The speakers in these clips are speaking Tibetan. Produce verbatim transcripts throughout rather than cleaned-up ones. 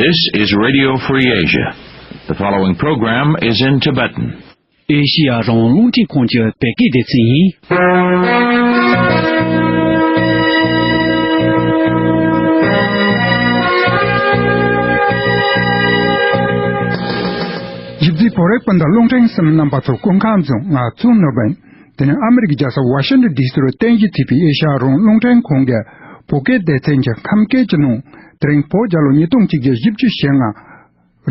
This is Radio Free Asia. The following program is in Tibetan. ཨེ་ཤི་ཡ་རང་དབང་རླུང་འཕྲིན་ཁང་གི་བོད་སྐད་སྡེ་ཚན་ཡིན། ཞིབ་འཇུག་བོད་རིག་སྤུན་ཟླ་རླུང་འཕྲིན་གསུམ་རྣམ་པ་ཚོ་སྐུ་ཁམས་བཟང་། ང་ཚོ་ནོར་བུ་ཡིན། དེ་ནས་ཨ་མི་རི་ཀའི་རྒྱལ་ས་ཝ་ཤིང་ཊོན་ཌི་སི་རུ་རྟེན་གཞི་བྱས་པའི་ཨེ་ཤ་ཡ་རང་དབང་རླུང་འཕྲིན་ཁང་གི་བོད་སྐད་སྡེ་ཚན་གྱི་ཁམས་སྐད་ཀྱི་ནང་དེ་རིང་བོད་རྒྱལ་ལོ་ཉིས་སྟོང་གཅིག་བརྒྱ་བཞི་བཅུ་ཞེ་ལྔ།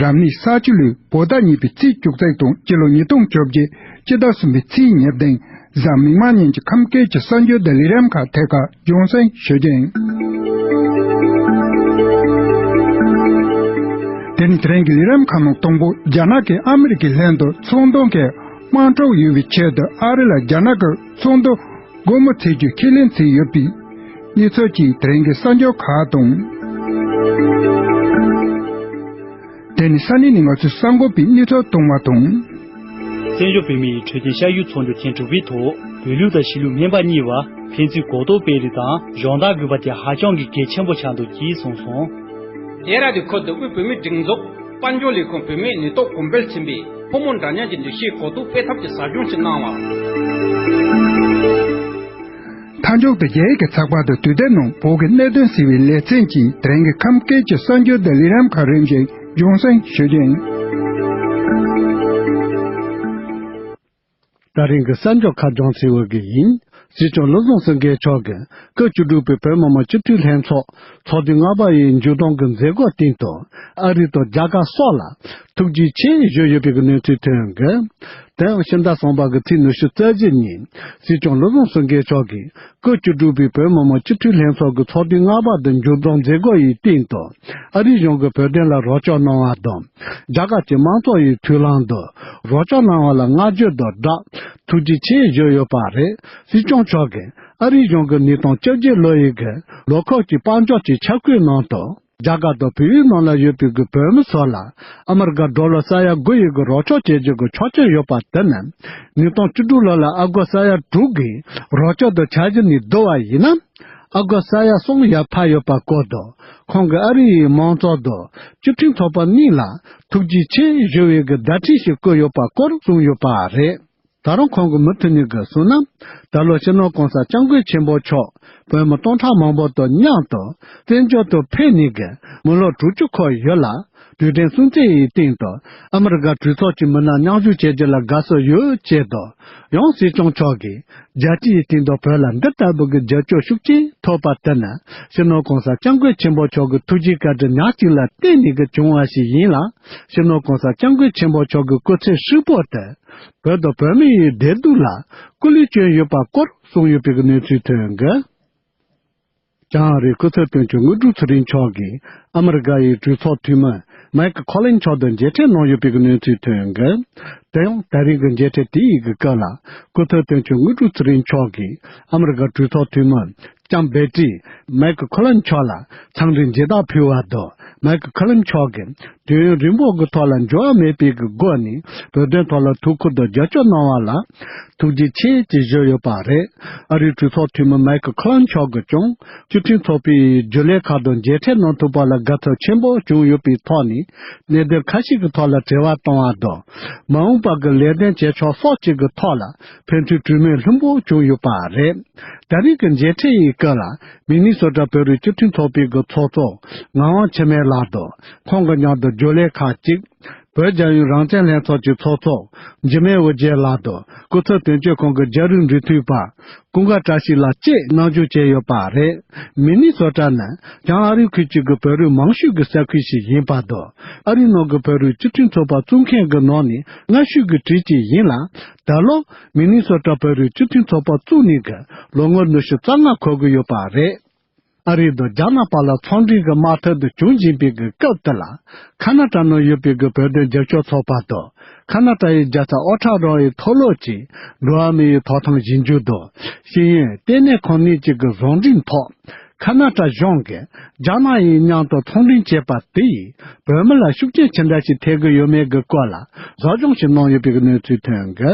རབ་གནས་ས་བཅུ་ལོའི་བོད་ཟླ་གཉིས་པའི་ཚེས་བཅུ་གཅིག་དང་སྤྱི་ལོ་ཉིས་སྟོང་བཅོ་བརྒྱད་སྤྱི་ཟླ་གསུམ་པའི་ཚེས་ཉེར་བདུན་གཟའ་མིག་དམར་ཉིན་གྱི་ཁམས་སྐད་ཀྱི་གསར་འགྱུར་དང་ལས་རིམ་ཁག་ཐད་ཀར་རྒྱང་སྲིང་ཞུ་རྒྱུ་ཡིན། དེ་ནི་དེ་རིང་གི་ལས་རིམ་ཁག་ནང་དང་པོ་རྒྱ་ནག་གིས་ཨ་མི་རི་ཀའི་ལྷན་དུ་ཚོང་དོན་གྱི་དམག་འཁྲུག་ཡོད་པའི་ཆེད་དུ་ཨ་རི་ལ་རྒྱ་ནག་གི་ཚོང་དོན་སྒོ་མོ་འཚོལ་རྒྱུ་ཁས་ལེན་བྱས་ཡོད་པའི་གནས་ཚུལ་གྱི་དེ་རིང་གི་གསར་འགྱུར་ཁག་དང་། དེ་ནི་ས་གནས་ནས་ང་ཚོས་གསར་འགོད་པའི་གནས་ཚུལ་གཏོང་བ་དང་། བཙན་བྱོལ་བོད་མིའི་འཕྲོད་བསྟེན་ཤ་ཡུལ་ཚོགས་འདུ་ཐེངས་དྲུག་པའི་ཐོག་བོད་ལུགས་དང་གཞིས་ལུས་སྨན་པ་གཉིས་བར་ཕན་ཚུན་གོ་རྟོགས་སྤེལ་རེས་དང་སྦྱོང་བརྡར་དགོས་པ་དེ་ཧ་ཅང་གི་གལ་ཆེན་པོ་ཆགས་འདུག་ཅེས་གསུངས་སོང་། དེ་ར་དུ་ཁུལ་དུ་དབུས་བོད་མིའི་སྒྲིག་འཛུགས་དཔལ་འབྱོར་ལས་ཁུངས་བོད་མིའི་ལས་ཐོག་གོང་འཕེལ་ཚན་པས་ཕོ་མོ་འདྲ་མཉམ་གྱི་འདུ་ཤེས་གོ་རྟོགས་སྤེལ་ཐབས་ཀྱི་ཟབ་སྦྱོང་ཞིག་གནང་བ། མཐའ་མཇུག་ཏུ་རྒྱ་ཡིག་གི་ཚགས་པར་དུ་དུས་དེབ་ནང་བོད་ཀྱི་གནད་དོན་ཟེར་བའི་ལེ་ཚན་གྱིས་དེ་རིང་གི་ཁམས་སྐད་ཀྱི་གསར་འགྱུར་དང་ལས་རིམ་ཁག་རིམ་བཞིན་རྒྱང་སྲིང་ཞུ་རྒྱུ་ཡིན། ད་རིང་གི་གསར་འགྱུར་ཁག་རྒྱང་སྲིང་ཞུ་གི་ཡིན། སྲིད་སྐྱོང་བློ་བཟང་སེང་གེ་མཆོག་གིས་སྐབས་བཅུ་དྲུག་པའི་བོད་མི་མང་སྤྱི་འཐུས་ལྷན་ཚོགས་ཚོགས་དུས་ལྔ་པ་ཡི་མཇུག་སྡོམ་གྱི་མཛད་སྒོའི་སྟེང་དུ་ཨ་རི་དང་རྒྱ་གར་སོགས་ལ་ཐུགས་རྗེ་ཆེ་ཞུས་ཡོད་པའི་གནས་ཚུལ་ཐོན་གི། དེ་ཡང་ཕྱི་ཟླ་གསུམ་པ་གི་ཚེས་ཉི་ཤུ་རྩ་བཞི་ཉིན་སྲིད་སྐྱོང་བློ་བཟང་སེང་གེ་མཆོག་གིས་སྐབས་བཅུ་དྲུག་པའི་བོད་མི་མང་སྤྱི་འཐུས་ལྷན་ཚོགས་ཀྱི་ཚོགས་དུས་ལྔ་པ་དེ་མཇུག་སྡོམ་མཛད་སྒོ་ཡི་སྟེང་དུ་ཨ་རིའི་གཞུང་གིས་བོད་དོན་ལ་རོགས་སྐྱོར་གནང་བ་དང་། རྒྱ་གར་གྱི་དམངས་གཙོ་ཡི་མཐུན་ལམ་དུ་རོགས་སྐྱོར་གནང་བ་ལ་བསྔགས་བརྗོད་དང་སྦྲགས་ཐུགས་རྗེ་ཆེ་ཞུས་ཡོད་པ་རེད། སྲིད་སྐྱོང་མཆོག་གིས་ཨ་རིའི་གཞུང་གིས་ཉིས་སྟོང་བཅོ་བརྒྱད་ལོ་ཡི་གི་ལོ་ཁག་གི་དཔལ་འབྱོར་གྱི་འཆར་འགོད་ནང་དུ། རྒྱ་གར་དང་བལ་ཡུལ་ནང་ལ་ཡོད་པའི་གི་བོད་མི་ཚོ་ལ་ཨ་མི་རི་ཀ་ཌོ་ལར་ས་ཡ་དགུ་ཡི་གི་རོགས་སྐྱོར་བྱེད་རྒྱུ་གི་ཆོག་མཆན་ཡོད་པ་དེ་ནི་ཉིས་སྟོང་བཅུ་དྲུག་ལོ་ལ་ཨ་སྒོར་ས་ཡ་དྲུག་གི་རོགས་སྐྱོར་དུ་འཆར་གཞི་ནས་བསྡུ་བ་ཡིན་ན་ཨ་སྒོར་ས་ཡ་གསུམ་ཡར་འཕར་ཡོད་པ་སྐོར་དུ་ཁོང་གིས་ཨ་རི་ཡི་མང་ཚོགས་དང་སྤྱི་མཐུན་ཚོགས་པ་གཉིས་ལ་ཐུགས་རྗེ་ཆེ་ཞུ་བའི་གི་བརྡ་འཕྲིན་ཞིག་བཀོད་ཡོད་པ་སྐོར་གསུངས་ཡོད་པ་རེད། ད་རུང་ཁོང་གིས་མུ་མཐུད་ནས་གསུངས་ན། ད་ལོ་སྤྱི་ནོར་གོང་ས་སྐྱབས་མགོན་ཆེན་པོ་མཆོག་བོད་མི་སྟོང་ཕྲག་མང་པོ་དང་མཉམ་དུ་བཙན་བྱོལ་དུ་ཕེབས་ནས་གི་མི་ལོ་དྲུག་ཅུ་འཁོར་ཡོད་ལ། དུས་དྲན་སྲུང་བརྩི་ཡི་སྟེང་དུ་ཨ་མི་རི་ཀ་གྲོས་ཚོགས་ཀྱི་མི་སྣ་མཉམ་ཞུགས་བྱེད་རྒྱུ་ལ་དགའ་བསུ་ཡོད་ཅེས་དང་། ཡང་སྲིད་སྐྱོང་མཆོག་གིས་རྒྱལ་སྤྱིའི་སྟེང་དུ་བོད་ལ་འདི་ལྟ་བུ་གི་རྒྱབ་སྐྱོར་ཤུགས་ཆེ་ཐོབ་པ་དེ་ནི་སྤྱི་ནོར་གོང་ས་སྐྱབས་མགོན་ཆེན་པོ་མཆོག་གི་ཐུགས་རྗེ་བཀའ་དྲིན་ཉག་གཅིག་ལ་བརྟེན་ནས་གི་བྱུང་བ་ཞིག་ཡིན་ལ། སྤྱི་ནོར་གོང་ས་སྐྱབས་མགོན་ཆེན་པོ་མཆོག་གི་སྐུ་ཚེ་ཧྲིལ་པོ་དེ། བོད་དང་བོད་མི་ཡི་བདེ་སྡུག་ལ་སྐུ་ལུས་བསྐྱོན་ཡོད་པ་སྐོར་གསུངས་ཡོད་པའི་གནས་ཚུལ་ཐོན་གི། བྱང་ཨ་རིའི་སྐུ་ཚབ་དོན་གཅོད་དངོས་གྲུབ་ཚེ་རིང་མཆོག་གིས་ཨ་མི་རི་ཀ་ཡི་གྲོས་ཚོགས་འཐུས་མི་མའེ་ཁལ་ཁོ་ལིན་མཆོག་དང་མཇལ་འཕྲད་གནང་ཡོད་པའི་གནས་ཚུལ་ཐོན་གི། དེ་ཡང་ད་རིང་གི་མཇལ་འཕྲད་དེའི་གི་སྐབས་ལ་སྐུ་ཚབ་དོན་གཅོད་དངོས་གྲུབ་ཚེ་རིང་མཆོག་གིས་ཨ་མི་རི་ཀ་གྲོས་ཚོགས་འཐུས་མི་ལྕམ་སྦེ་ཏི་མའེ་ཁལ་ཁོ་ལིན་མཆོག་ལ་འཚམས་འདྲིའི་མཇལ་དར་ཕུལ་བ་དང་། མའེ་ཁལ་ཁོ་ལིན་མཆོག་གིས་དུས་ཡུན་རིང་པོ་གི་ཐོག་ལ་འགྱུར་བ་མེད་པའི་གི་སྒོ་ནས་བོད་དོན་ཐོག་ལ་ཐུགས་ཁུར་དང་རྒྱབ་སྐྱོར་གནང་བ་ལ་ཐུགས་རྗེ་ཆེ་ཅེས་ཞུས་ཡོད་པ་རེད། ཨ་རིའི་གྲོས་ཚོགས་འཐུས་མི་མའེ་ཁལ་ཁོ་ལིན་མཆོག་གིས་ཀྱང་སྤྱི་མཐུན་ཚོགས་པའི་རྒྱུན་ལས་ཁག་དང་མཇལ་འཕྲད་གནང་ཐུབ་པ་ལ་དགའ་ཚོར་ཆེན་པོ་བྱུང་ཡོད་པའི་ཐོག་ནས་གནད་དོན་ཁ་ཤས་ཀྱི་ཐོག་ལ་དྲི་བ་བཏང་བ་དང་། མ་འོངས་པ་གི་ལས་དོན་བྱེད་ཕྱོགས་སོགས་གཅིག་གི་ཐོག་ལ་ཕན་ཚུན་གྲོས་མོལ་ལྷུན་པོ་བྱུང་ཡོད་པ་རེད། ད་རེས་ཀྱི་མཇལ་འཕྲད་ཡི་སྐབས་ལ་མི་ནི་སོ་ཊ་བོད་རིགས་སྤྱི་མཐུན་ཚོགས་པའི་གི་ཚོགས་གཙོ་ངག་དབང་འཆི་མེད་ལགས་དང་ཁོང་གི་མཉམ་དུ་རྒྱུན་ལས་ཁག་ཅིག་བོད་རྒྱལ་ཡོངས་རང་བཙན་ལྷན་ཚོགས་ཀྱི་ཚོགས་གཙོ་འཇིགས་མེད་དབུ་རྒྱལ་ལགས་དང་སྐུ་ཚབ་དོན་གཅོད་ཁང་གི་རྒྱ་རིགས་འབྲེལ་མཐུད་པ་ཀུན་དགའ་བཀྲ་ཤིས་ལགས་བཅས་མཉམ་ཞུགས་བྱས་ཡོད་པ་རེད། མི་ནི་སོ་ཊ་ནི་བྱང་ཨ་རི་ཁུལ་གཅིག་གི་བོད་རིགས་མང་ཤོས་ཀྱི་ས་ཁུལ་ཞིག་ཡིན་པ་དང་ཨ་རིའི་ནང་གི་བོད་རིགས་སྤྱི་མཐུན་ཚོགས་པ་བཙུགས་མཁན་གྱི་ནང་ནས་སྔ་ཤོས་ཀྱི་གྲས་གཅིག་ཡིན་ལ། ད་ལོ་མི་ནི་སོ་ཊ་བོད་རིགས་སྤྱི་མཐུན་ཚོགས་པ་བཙུགས་ནས་ཀྱི་ལོ་ངོ་ཉི་ཤུ་རྩ་ལྔ་འཁོར་གྱི་ཡོད་པ་རེད། ཨ་རི་དང་རྒྱ་ནག་བར་ལ་ཚོང་འབྲེལ་གྱི་དམག་འཐབ་དུ་བྱུང་བཞིན་པའི་གི་སྐབས་དེ་ལ། ཁ་ན་ཏྲ་ནང་ཡོད་པའི་གི་བོད་དོན་རྒྱབ་སྐྱོར་ཚོགས་པ་དང་། ཁ་ན་ཏྲ་ཡི་རྒྱལ་ས་ཨོ་ཁྲ་རོ་ཡི་མཐོ་སློབ་ཀྱི་འགྲོ་བ་མི་ཡི་ཐོབ་ཐང་ཞིབ་འཇུག་དང་། ཤེས་ཡོན་ལྟེ་གནས་ཁང་གཉིས་གཅིག་གི་བཟང་འབྲེལ་ཐོག་ཁ་ན་ཏྲ་གཞུང་གིས་རྒྱ་ནག་ཡི་མཉམ་དུ་ཚོང་འབྲེལ་བྱས་པ་དེ་ཡིས་བོད་མི་ལ་ཤུགས་རྐྱེན་ཅི་འདྲ་ཞིག་ཐེབས་ཀྱི་ཡོད་མེད་ཀྱི་སྐོར་ལ་བཟོ་སྦྱོང་ཞིག་གནང་ཡོད་པའི་གནས་ཚུལ་ཐོན་གི།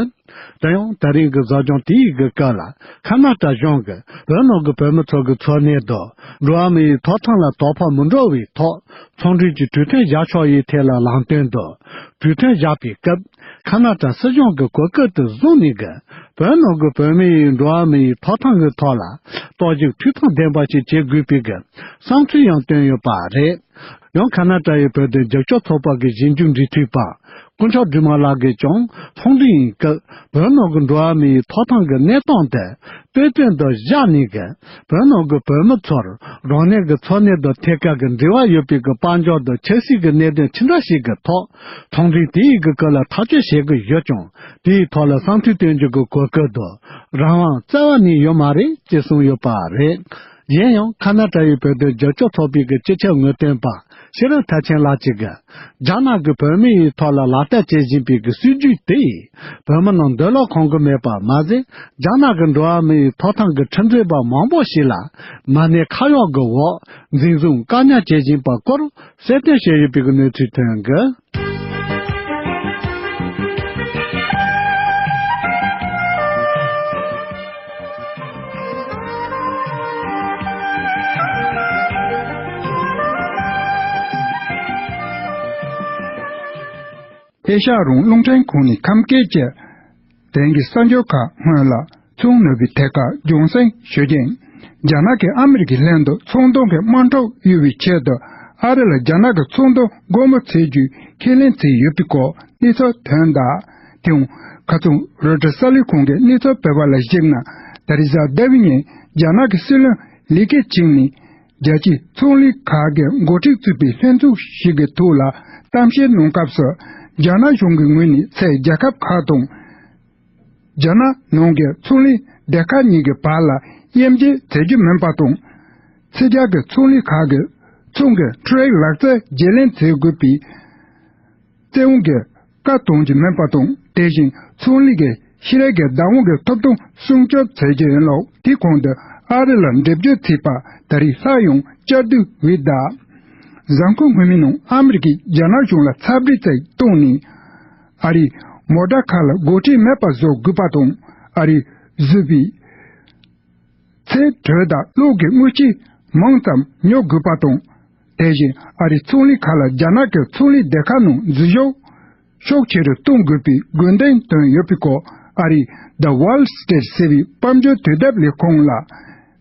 དེ་ཡང་ད་རིང་གི་བཟོ་སྦྱོང་དེའི་གི་སྐབས་ལ་ཁ་ན་ཏྲ་གཞུང་གིས་བོད་ནང་གི་བོད་མི་ཚོ་གི་འཚོ་གནས་དང་འགྲོ་བ་མི་ཡི་ཐོབ་ཐང་ལ་དོ་ཕོག་མི་འགྲོ་བའི་ཐོག་ཚོང་འབྲེལ་གྱི་གྲོས་མཐུན་བཞག་ཕྱོགས་ཡི་ཐད་ལ་ལམ་སྟོན་དང་གྲོས་མཐུན་བཞག་པའི་སྐབས། ཁ་ན་ཏྲ་སྲིད་གཞུང་གི་གོ་སྐབས་དེ་བཟུང་ནས་གི་བོད་ནང་གི་བོད་མི་ཡི་འགྲོ་བ་མི་ཡི་ཐོབ་ཐང་གི་ཐོག་ལ་རྟོག་ཞིབ་འཐུས་ཚང་ལྡན་པ་ཞིག་བྱེད་དགོས་པའི་གི་བསམ་ཚུལ་ཡང་བཏོན་ཡོད་པ་རེད། ཡང་ཁ་ན་ཏྲ་ཡི་བོད་དོན་རྒྱབ་སྐྱོར་ཚོགས་པ་གི་ཞིབ་འཇུག་འབྲེལ་མཐུད་པ་དཀོན་མཆོག་སྒྲོལ་མ་ལགས་ཀྱིས་ཀྱང་ཚོང་འབྲེལ་ཡིན་སྐབས་བོད་ནང་གི་འགྲོ་བ་མིའི་ཐོབ་ཐང་གི་གནས་སྟངས་དེ་དཔེ་སྟོན་དུ་བཞག་ནས་གི་བོད་ནང་གི་བོད་མི་ཚོར་རང་ཉིད་ཀྱི་འཚོ་གནས་དང་ཐད་ཀར་གྱི་འབྲེལ་བ་ཡོད་པའི་གི་དཔལ་འབྱོར་དང་ཆབ་སྲིད་ཀྱི་གནད་དོན་ཆི་འདྲ་ཞིག་གི་ཐོག་ཚོང་འབྲེལ་དེའི་གི་སྐོར་ལ་ཐག་གཅོད་བྱེད་ཀྱི་ཡོད་ཀྱང་དེའི་ཐོག་ལ་བསམ་ཚུལ་སྟོན་རྒྱུ་གི་གོ་སྐབས་དང་རང་དབང་རྩ་བ་ནས་ཡོད་མ་རེད་ཅེས་གསུངས་ཡོད་པ་རེད། གཞན་ཡང་ཁ་ན་ཏྲ་ཡི་བོད་དོན་རྒྱབ་སྐྱོར་ཚོགས་པའི་གི་སྤྱི་ཁྱབ་ངོ་སྤྲོད་པ་ཤེས་རབ་མཐར་ཕྱིན་ལགས་ཀྱིས་གི་རྒྱ་ནག་གི་བོད་མི་ཡི་ཐོག་ལ་ལག་བསྟར་བྱེད་བཞིན་པའི་གི་སྲིད་ཇུས་དེ་ཡིས་བོད་མི་རྣམས་འདོད་བློ་ཁེངས་ཀྱི་མེད་པ་མ་ཟད། རྒྱ་ནག་གི་འགྲོ་བ་མི་ཡི་ཐོབ་ཐང་གི་ཁྲིམས་རྩོད་པ་མང་པོ་ཞིག་ལ་མ་ཎི་ཁ་གཡོག་གི་འོག་འཛིན་བཟུང་བཀག་ཉར་བྱེད་བཞིན་པ་སྐོར་གསལ་སྟོན་བྱས་ཡོད་པའི་གི་གནས་ཚུལ་ཐོན་གི། ཨེ་ཤ་ཡ་རང་དབང་རླུང་འཕྲིན་ཁང་ནས་ཁམས་སྐད་ཀྱི་དེང་གི་གསར་འགྱུར་ཁག་སྔོན་ལ་ཚོང་ནུས་པའི་ཐད་ཀར་རྒྱང་སྲིང་ཞུ་རྒྱུ་ཡིན། རྒྱ་ནག་གིས་ཨ་མི་རི་ཀའི་ལྷན་དུ་ཚོང་དོན་གྱི་དམག་འཁྲུག་གཡོལ་བའི་ཆེད་དུ་ཨ་རི་ལ་རྒྱ་ནག་གི་ཚོང་དོན་སྒོ་མོ་འཚོལ་རྒྱུའི་ཁས་ལེན་བྱས་ཡོད་པའི་སྐོར་གནས་ཚུལ་ཐོན་གདའ། དེའང་ཁ་རྩང་རོའི་ཊར་གསར་ལས་ཁང་གི་གནས་ཚུལ་སྤེལ་བ་ལ་གཞིགས་ན། ད་རེས་གཟའ་ཟླ་བའི་ཉིན་རྒྱ་ནག་གི་སྲིད་བློན་ལི་ཁེ་ཆིང་ནས་རྒྱལ་སྤྱིའི་ཚོང་ལས་ཁག་གི་འགོ་ཁྲིད་ཚུད་པའི་ལྷན་ཚོགས་ཤིག་གི་ཐོག་ལ་གཏམ་བཤད་གནང་སྐབས་སུ། རྒྱ་ནག་གཞུང་གི་ངོས་ནས་ཚད་རྒྱལ་ཁབ་ཁག་དང་། རྒྱ་ནག་ནང་གི་ཚོང་ལས་སྡེ་ཁག་གཉིས་ཀྱི་བར་ལ་དབྱེ་འབྱེད་བྱེད་རྒྱུ་མིན་པ་དང་། ཕྱི་རྒྱལ་གྱི་ཚོང་ལས་ཁག་གི་ཚོང་གི་འཕྲུལ་རིག་ལག་རྩལ་བརྗེ་ལེན་བྱེད་དགོས་པའི་བཙན་དབང་གི་བཀའ་གཏོང་རྒྱུ་མིན་པ་དང་། དེ་བཞིན་ཚོང་ལས་ཀྱི་ཤེས་རིག་གི་བདག་དབང་གི་ཐོབ་ཐང་སྲུང་སྐྱོབ་བྱེད་རྒྱུ་ཡིན་ལུགས་དེའི་གོང་དུ་ཨ་རི་ལ་འགྲེལ་བརྗོད་བྱས་པ་ད་རེས་སླར་ཡང་བསྐྱར་ཟློས་འོས་གདའ། གཟའ་འཁོར་སྔོན་མའི་ནང་ཨ་མི་རི་ཀས་རྒྱ་ནག་གཞུང་ལ་ཚ་འབྲེལ་བྱས་བཏང་ནས། ཨ་རིའི་མོ་ཊ་ཁག་ལ་འགོ་ཁྲིད་མེད་པ་བཟོ་དགོས་པ་དང་། ཨ་རིས་བཟོས་པའི་ཚེས་དྲོད་དང་གློག་གི་དངུལ་ཆས་མང་ཙམ་ཉོ་དགོས་པ་དང་། དེ་བཞིན་ཨ་རིའི་ཚོང་ལས་ཁག་ལ་རྒྱ་ནག་གི་ཚོང་ལས་སྡེ་ཁག་ནང་འཛུལ་ཞུགས་ཤུགས་ཆེ་རུ་གཏོང་དགོས་པའི་དགོས་འདུན་བཏོན་ཡོད་པའི་སྐོར་ཨ་རིའི་The Wall Street་ཟེར་བའི་དཔལ་འབྱོར་དུས་དེབ་ལས་ཁུངས་ལ་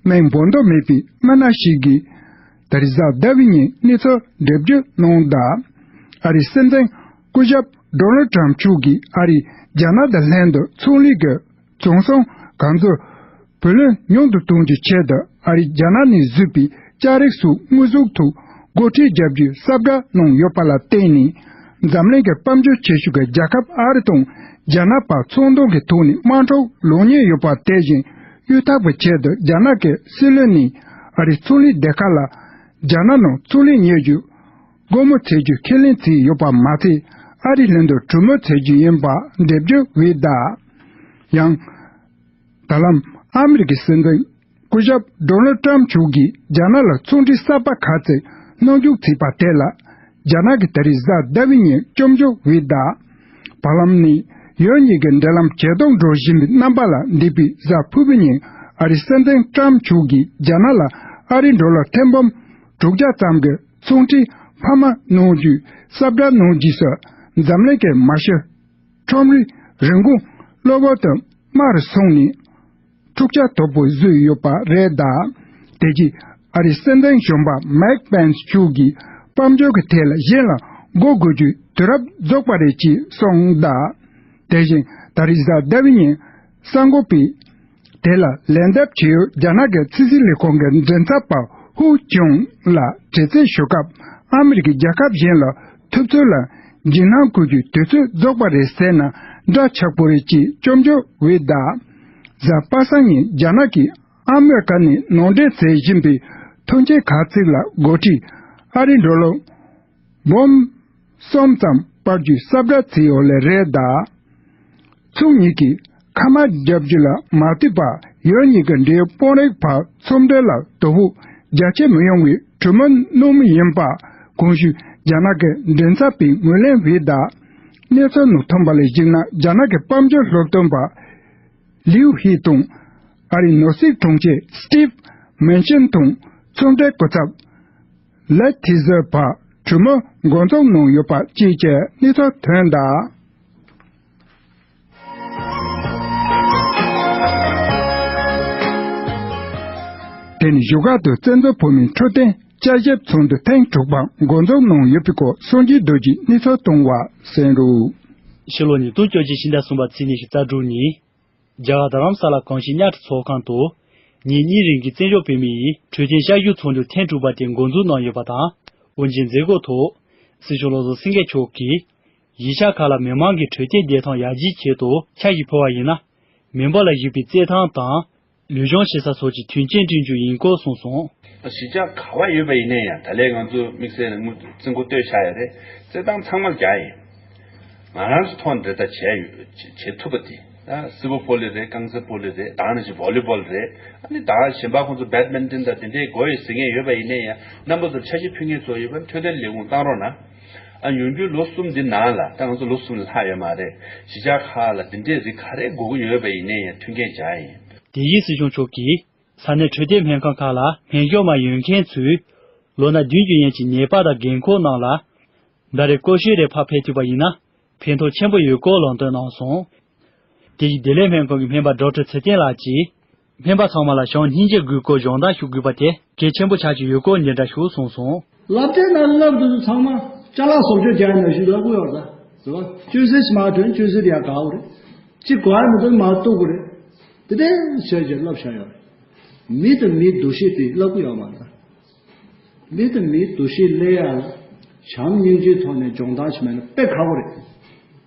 མིང་འབོད་འདོད་མེད་པའི་མི་སྣ་ཞིག་གིས་ད་རེས་གཟའ་ཟླ་བའི་ཉིན་གནས་ཚུལ་འགྲེལ་བརྗོད་གནང་གདའ། ཨ་རིའི་སྲིད་འཛིན་སྐུ་ཞབས་ཌོ་ནལ་ཊམ་མཆོག་གིས་ཨ་རིས་རྒྱ་ནག་དང་ལྷན་དུ་ཚོང་ལས་ཀྱི་བྱང་སེམས་གང་ཚོད་བུ་ལོན་ཉུང་དུ་གཏོང་རྒྱུའི་ཆེད་དུ་ཨ་རིས་རྒྱ་ནག་ནས་བཟོས་པའི་ལྕགས་རིགས་སོགས་དངོས་ཟོག་ཐོག་སྒོ་ཁྲལ་བརྒྱབ་རྒྱུའི་ས་བཀྲ་གནང་ཡོད་པ་ལ་བརྟེན་ནས། འཛམ་གླིང་གི་དཔལ་འབྱོར་ཆེ་ཤོས་ཀྱི་རྒྱལ་ཁབ་ཨ་རི་དང་རྒྱ་ནག་བར་ཚོང་དོན་གྱི་ཐོག་ནས་དམག་འཁྲུག་ལངས་ཉེན་ཡོད་པ། དེ་བཞིན་གཡོལ་ཐབས་ཀྱི་ཆེད་དུ་རྒྱ་ནག་གི་སྲིད་བློན་ནས་ཨ་རིའི་ཚོང་ལས་སྡེ་ཁག་ལ་རྒྱ་ནག་ནང་ཚོང་ལས་གཉེར་རྒྱུ་སྒོ་མོ་འཚོལ་རྒྱུ་ཁས་ལེན་བྱས་ཡོད་པ་མ་ཚད། ཨ་རིའི་ལྷན་དུ་གྲོས་མོལ་བྱེད་རྒྱུ་ཡིན་པ་འགྲེལ་བརྗོད་འོས་གདའ། ཡང་། ད་ལམ་ཨ་མི་རི་ཀའི་སྲིད་འཛིན་སྐུ་ཞབས་ཌོ་ནལ་ཊམ་མཆོག་གིས་རྒྱ་ནག་ལ་ཚོང་འབྲེལ་གསར་པ་ག་ཚད་སྣོན་འཇུག་བྱས་པ་དེ་ལ་རྒྱ་ནག་གིས་ད་རེས་གཟའ་ཟླ་བའི་ཉིན་སྐྱོན་བརྗོད་འོས་གདའ། བར་ལམ་ནས་ཡུལ་གཉིས་ཀྱི་འབྲེལ་ལམ་ཇེ་སྡུག་འགྲོ་བཞིན་པའི་རྣམ་པ་ལ་འདས་པའི་གཟའ་ཕུར་བུའི་ཉིན་ཨ་རིའི་སྲིད་འཛིན་ཊམ་མཆོག་གིས་རྒྱ་ནག་ལ་ཨ་རིའི་ཌོ་ལར་ཐེར་འབུམ་དྲུག་བརྒྱ་ཙམ་གྱི་ཚོང་འབྲེལ་འཕར་མ་གནང་རྒྱུའི་ས་བཀྲ་གནང་རྗེས་སུ་འཛམ་གླིང་གི་མ་ཤི་ཁྲོམ་རའི་རིན་གོང་གློ་བུར་དུ་དམའ་རུ་སོང་ནས་འཁྲུག་ཆ་དོད་པོ་བཟོས་ཡོད་པ་རེད་གདའ། དེ་རྗེས་ཨ་རིའི་སྲིད་འཛིན་གཞོན་པ་མའིག་པེན་སི་མཆོག་གིས་དཔལ་འབྱོར་གྱི་ཐད་ལ་གཞན་ལ་མགོ་སྒུར་རྒྱུའི་དུས་རབས་རྫོགས་པ་རེད་ཅེས་གསུངས་གདའ། དེ་བཞིན་ད་རེས་གཟའ་ཟླ་བའི་ཉིན་གསར་འགོད་པས་དེ་ལ་ལན་འདེབས་བྱེད་ཡུལ་རྒྱ་ནག་གི་ཕྱི་སྲིད་ལས་ཁུངས་ཀྱི་མགྲིན་ཚབ་པ་ཧུའུ་ཅུང་ལ་དྲི་རྩད་ཞུ་སྐབས། ཨ་མི་རི་ཀས་རྒྱལ་ཁབ་གཞན་ལ་ཐུབ་ཚོད་ལ་འཇིགས་སྣང་སྐུལ་རྒྱུའི་དུས་ཚོད་རྫོགས་པ་རེད་ཟེར་ན་འདྲ་ཆགས་པོ་རེད་ཅེས་སྐྱོན་བརྗོད་འོས་གདའ། གཟའ་པ་སངས་ཉིན་རྒྱ་ནག་གིས་ཨ་མི་རི་ཀ་ནས་ནང་འདྲེན་བྱེད་བཞིན་པའི་ཐོན་སྐྱེད་ཁག་ཅིག་ལ་སྒོ་ཁྲལ་ཨ་རིའི་ཌོ་ལར་འབུམ་གསུམ་ཙམ་སྤར་རྒྱུའི་ས་བཀྲ་བྱས་ཡོད་ལེ་རེད་གདའ། ཕྱོགས་གཉིས་ཀྱིས་མཁའ་དམག་བརྒྱབ་རྒྱུ་ལ་མ་ལྟོས་པར་ཡུལ་གཉིས་ཀྱི་འབྲེལ་ཡོད་དཔོན་རིགས་བར་ཚོང་འབྲེལ་ལ་དོ་ཕོག་ རྒྱ་ཆེ་མི་ཡོང་བའི་གྲོས་མོལ་གནང་མུས་ཡིན་པ། གོང་ཞུས་རྒྱ་ནག་གི་མགྲིན་ཚབ་པས་ངོས་ལེན་བྱས་གདའ། གནས་ཚུལ་ནང་ཐོན་པ་ལ་གཞིགས་ན། རྒྱ་ནག་གི་དཔལ་འབྱོར་སློབ་སྟོན་པ་ལིའུ་ཧི་དང་། ཨ་རིའི་ནོར་སྲིད་དྲུང་ཆེ་སི་ཊིབ་མན་ཤིན་དང་ཚོང་འབྲེལ་སྐུ་ཚབ་ལེ་ཐི་ཟེར་བར་གྲོས་མོལ་འགོ་འཛུགས་གནང་ཡོད་པ་བཅས་ཀྱི་གནས་ཚུལ་ཐོན་གདའ། དེ་ནས་བཞུགས་སྒར་དུ་བཙན་བྱོལ་བོད་མིའི་འཕྲོད་བསྟེན་དཔྱད་ཞིབ་ཚོགས་འདུ་ཐེངས་དྲུག་པ་འགོ་འཛུགས་གནང་ཡོད་པའི་སྐོར་སངས་རྒྱས་རྡོ་རྗེས་གནས་ཚུལ་བཏང་བ་གསན་རོགས། ཕྱི་ལོ་ཉིས་སྟོང་བཅོ་བརྒྱད་ཕྱི་ཟླ་གསུམ་པ་ཚེས་ཉི་ཤུ་རྩ་དྲུག་ཉིན། རྒྱ་གར་རྡ་རམ་ས་ལ་གངས་སྐྱིད་གཉའ་ཁྲི་ཚོགས་ཁང་དུ། ཉིན་གཉིས་རིང་གི་བཙན་བྱོལ་བོད་མིའི་འཕྲོད་བསྟེན་དཔྱད་ཞིབ་ཚོགས་འདུ་ཐེངས་དྲུག་པ་དེ་འགོ་འཛུགས་གནང་ཡོད་པ་དང་། དབུ་འབྱེད་མཛད་སྒོའི་ཐོག་སྲིད་སྐྱོང་བློ་བཟང་སེང་གེ་མཆོག་གིས། གཞིས་ཆགས་ཁག་ལ་མི་མང་གི་འཕྲོད་བསྟེན་བདེ་ཐང་ཡར་རྒྱས་ཆེད་དུ་འཆར་གཞི་ཕུལ་བ་ཡིན་ན། མི་འབོར་ལ་གཞིགས་པའི་རྩེད་ཐང་དང་། ལུས་སྦྱོང་བྱེད་ས་སོགས་ཀྱི་མཐུན་རྐྱེན་བསྐྲུན་རྒྱུ་ཡིན་སྐོར་གསུངས་སོང་། གཞིས་ཆགས་ག་བ་ཡོད་པ་ཡིན་ན་ཡང་། ད་ལན་ང་ཚོ་དམིགས་བསལ་ནས་རྩིས་འགོ་བཏོན་བཞག་ཡོད་རེད། རྩེད་ཐང་ཚང་མ་ལ་རྒྱག་ཡིན། ང་རང་ཚོ་ཐོག་ནས་འདྲ་ད་བྱས་ཡོད། བྱེད་བྱེད་ཐུབ་པ་དེ། ད་སིལ་བུ་བོ་ལི་རེད། རྐང་རྩེད་སྤོ་ལོ་རེད། ད་ནང་བཞིན་བོ་ལི་བོལ་རེད། ཨ་ནི་ད་གཞན་པ་ཁོང་ཚོ་བེད་མིན་ཏོན་དང་དེ་འདྲའི་དགོས་ཡོད་ཟེར་མཁན་ཡོད་པ་ཡིན་ན་ཡང་། རྣམ་པ་ཚོར་འཆར་གཞི་ཕུལ་མཁན་ཚོ་ཡོད་པ་ནི་འཕྲོད་བསྟེན་ལས་ཁུངས་བཏང་རོགས་གནང་། ཨ། ཡོང་རྒྱུའི་ལོ་གསུམ་འདི་ནང་ལ། ད་ང་ཚོ་ལོ་གསུམ་ལས་ལྷག་ཡོད་མ་རེད། གཞིས་ཆགས་ཁག་ལ་འདི་འདྲའི་རིགས་ག་རེ་དགོས་ཀྱི་ཡོད་པ་ཡིན་ན་ཡང་མཐུན་རྐྱེན་སྦྱར་ཡིན། དེ་བཞིན་སྲིད་སྐྱོང་མཆོག་གིས་ས་གནས་འཕྲོད་བསྟེན་སྨན་ཁང་ཁག་ལ་སྨན་ཞབས་མ་ཡོད་མཁན་ཚོས་ལོ་ན་བདུན་ཅུ་ཡན་གྱི་ནད་པ་དང་རྒན་འཁོགས་རྣམས་ལ་ཟླ་རེར་སྐོར་ཞིག་རེ་ཕར་ཕེབས་ཐུབ་པ་ཡིན་ན་ཕན་ཐོགས་ཆེན་པོ་ཡོད་སྐོར་ལམ་སྟོན་གནང་སོང་། དེ་བཞིན་བདེ་ལེགས་སྨན་ཁང་གི་སྨན་པ་ཌོག་ཊར་ཚེ་བརྟན་ལགས་ཀྱིས། སྨན་པ་ཚང་མ་ལ་གཞུང་སྙིང་རྗེ་དགོས་སྐོར་སྦྱོང་བརྡར་ཞུ་དགོས་པ་དེ་གལ་ཆེན་པོ་ཆགས་ཀྱི་ཡོད་སྐོར་འདི་འདྲ་ཞུ་གསུངས་སོང་། བསླབ་གྲྭའི་ནང་བསླབ་དུས་ཚང་མ་ཅ་ལག་བཟོ་བཅོས་རྒྱག་ཡ་ནང་བཞིན་བསླབ་ཀྱི་ཡོད་རེད། རེད་བ། བཅོས་ཟས་ཞིག་མར་ཐོན། བཅོས་ཟས་དེ་ཡར་དགའ་བོ་རེད། གཅིག་གོ་ཡ་མི་འདུག་མར་གཏུག་དགོས་རེད། དེ་འདྲ་བྱས་བྱས་བསླབ་བཞག་ཡོད་རེད། མི་དང་མིའི་འདུ་ཤེས་དེ་བསླབ་ཀྱི་ཡོད་མ་རེད། མི་དང་མིའི་འདུ་ཤེས་སླེབས་ཡ་ལ་བྱམས་སྙིང་རྗེའི་ཐོག་ནས་སྦྱོང་བརྡར་ཞིག་མེད་ན་དཔེ་ཁག་པོ་རེད།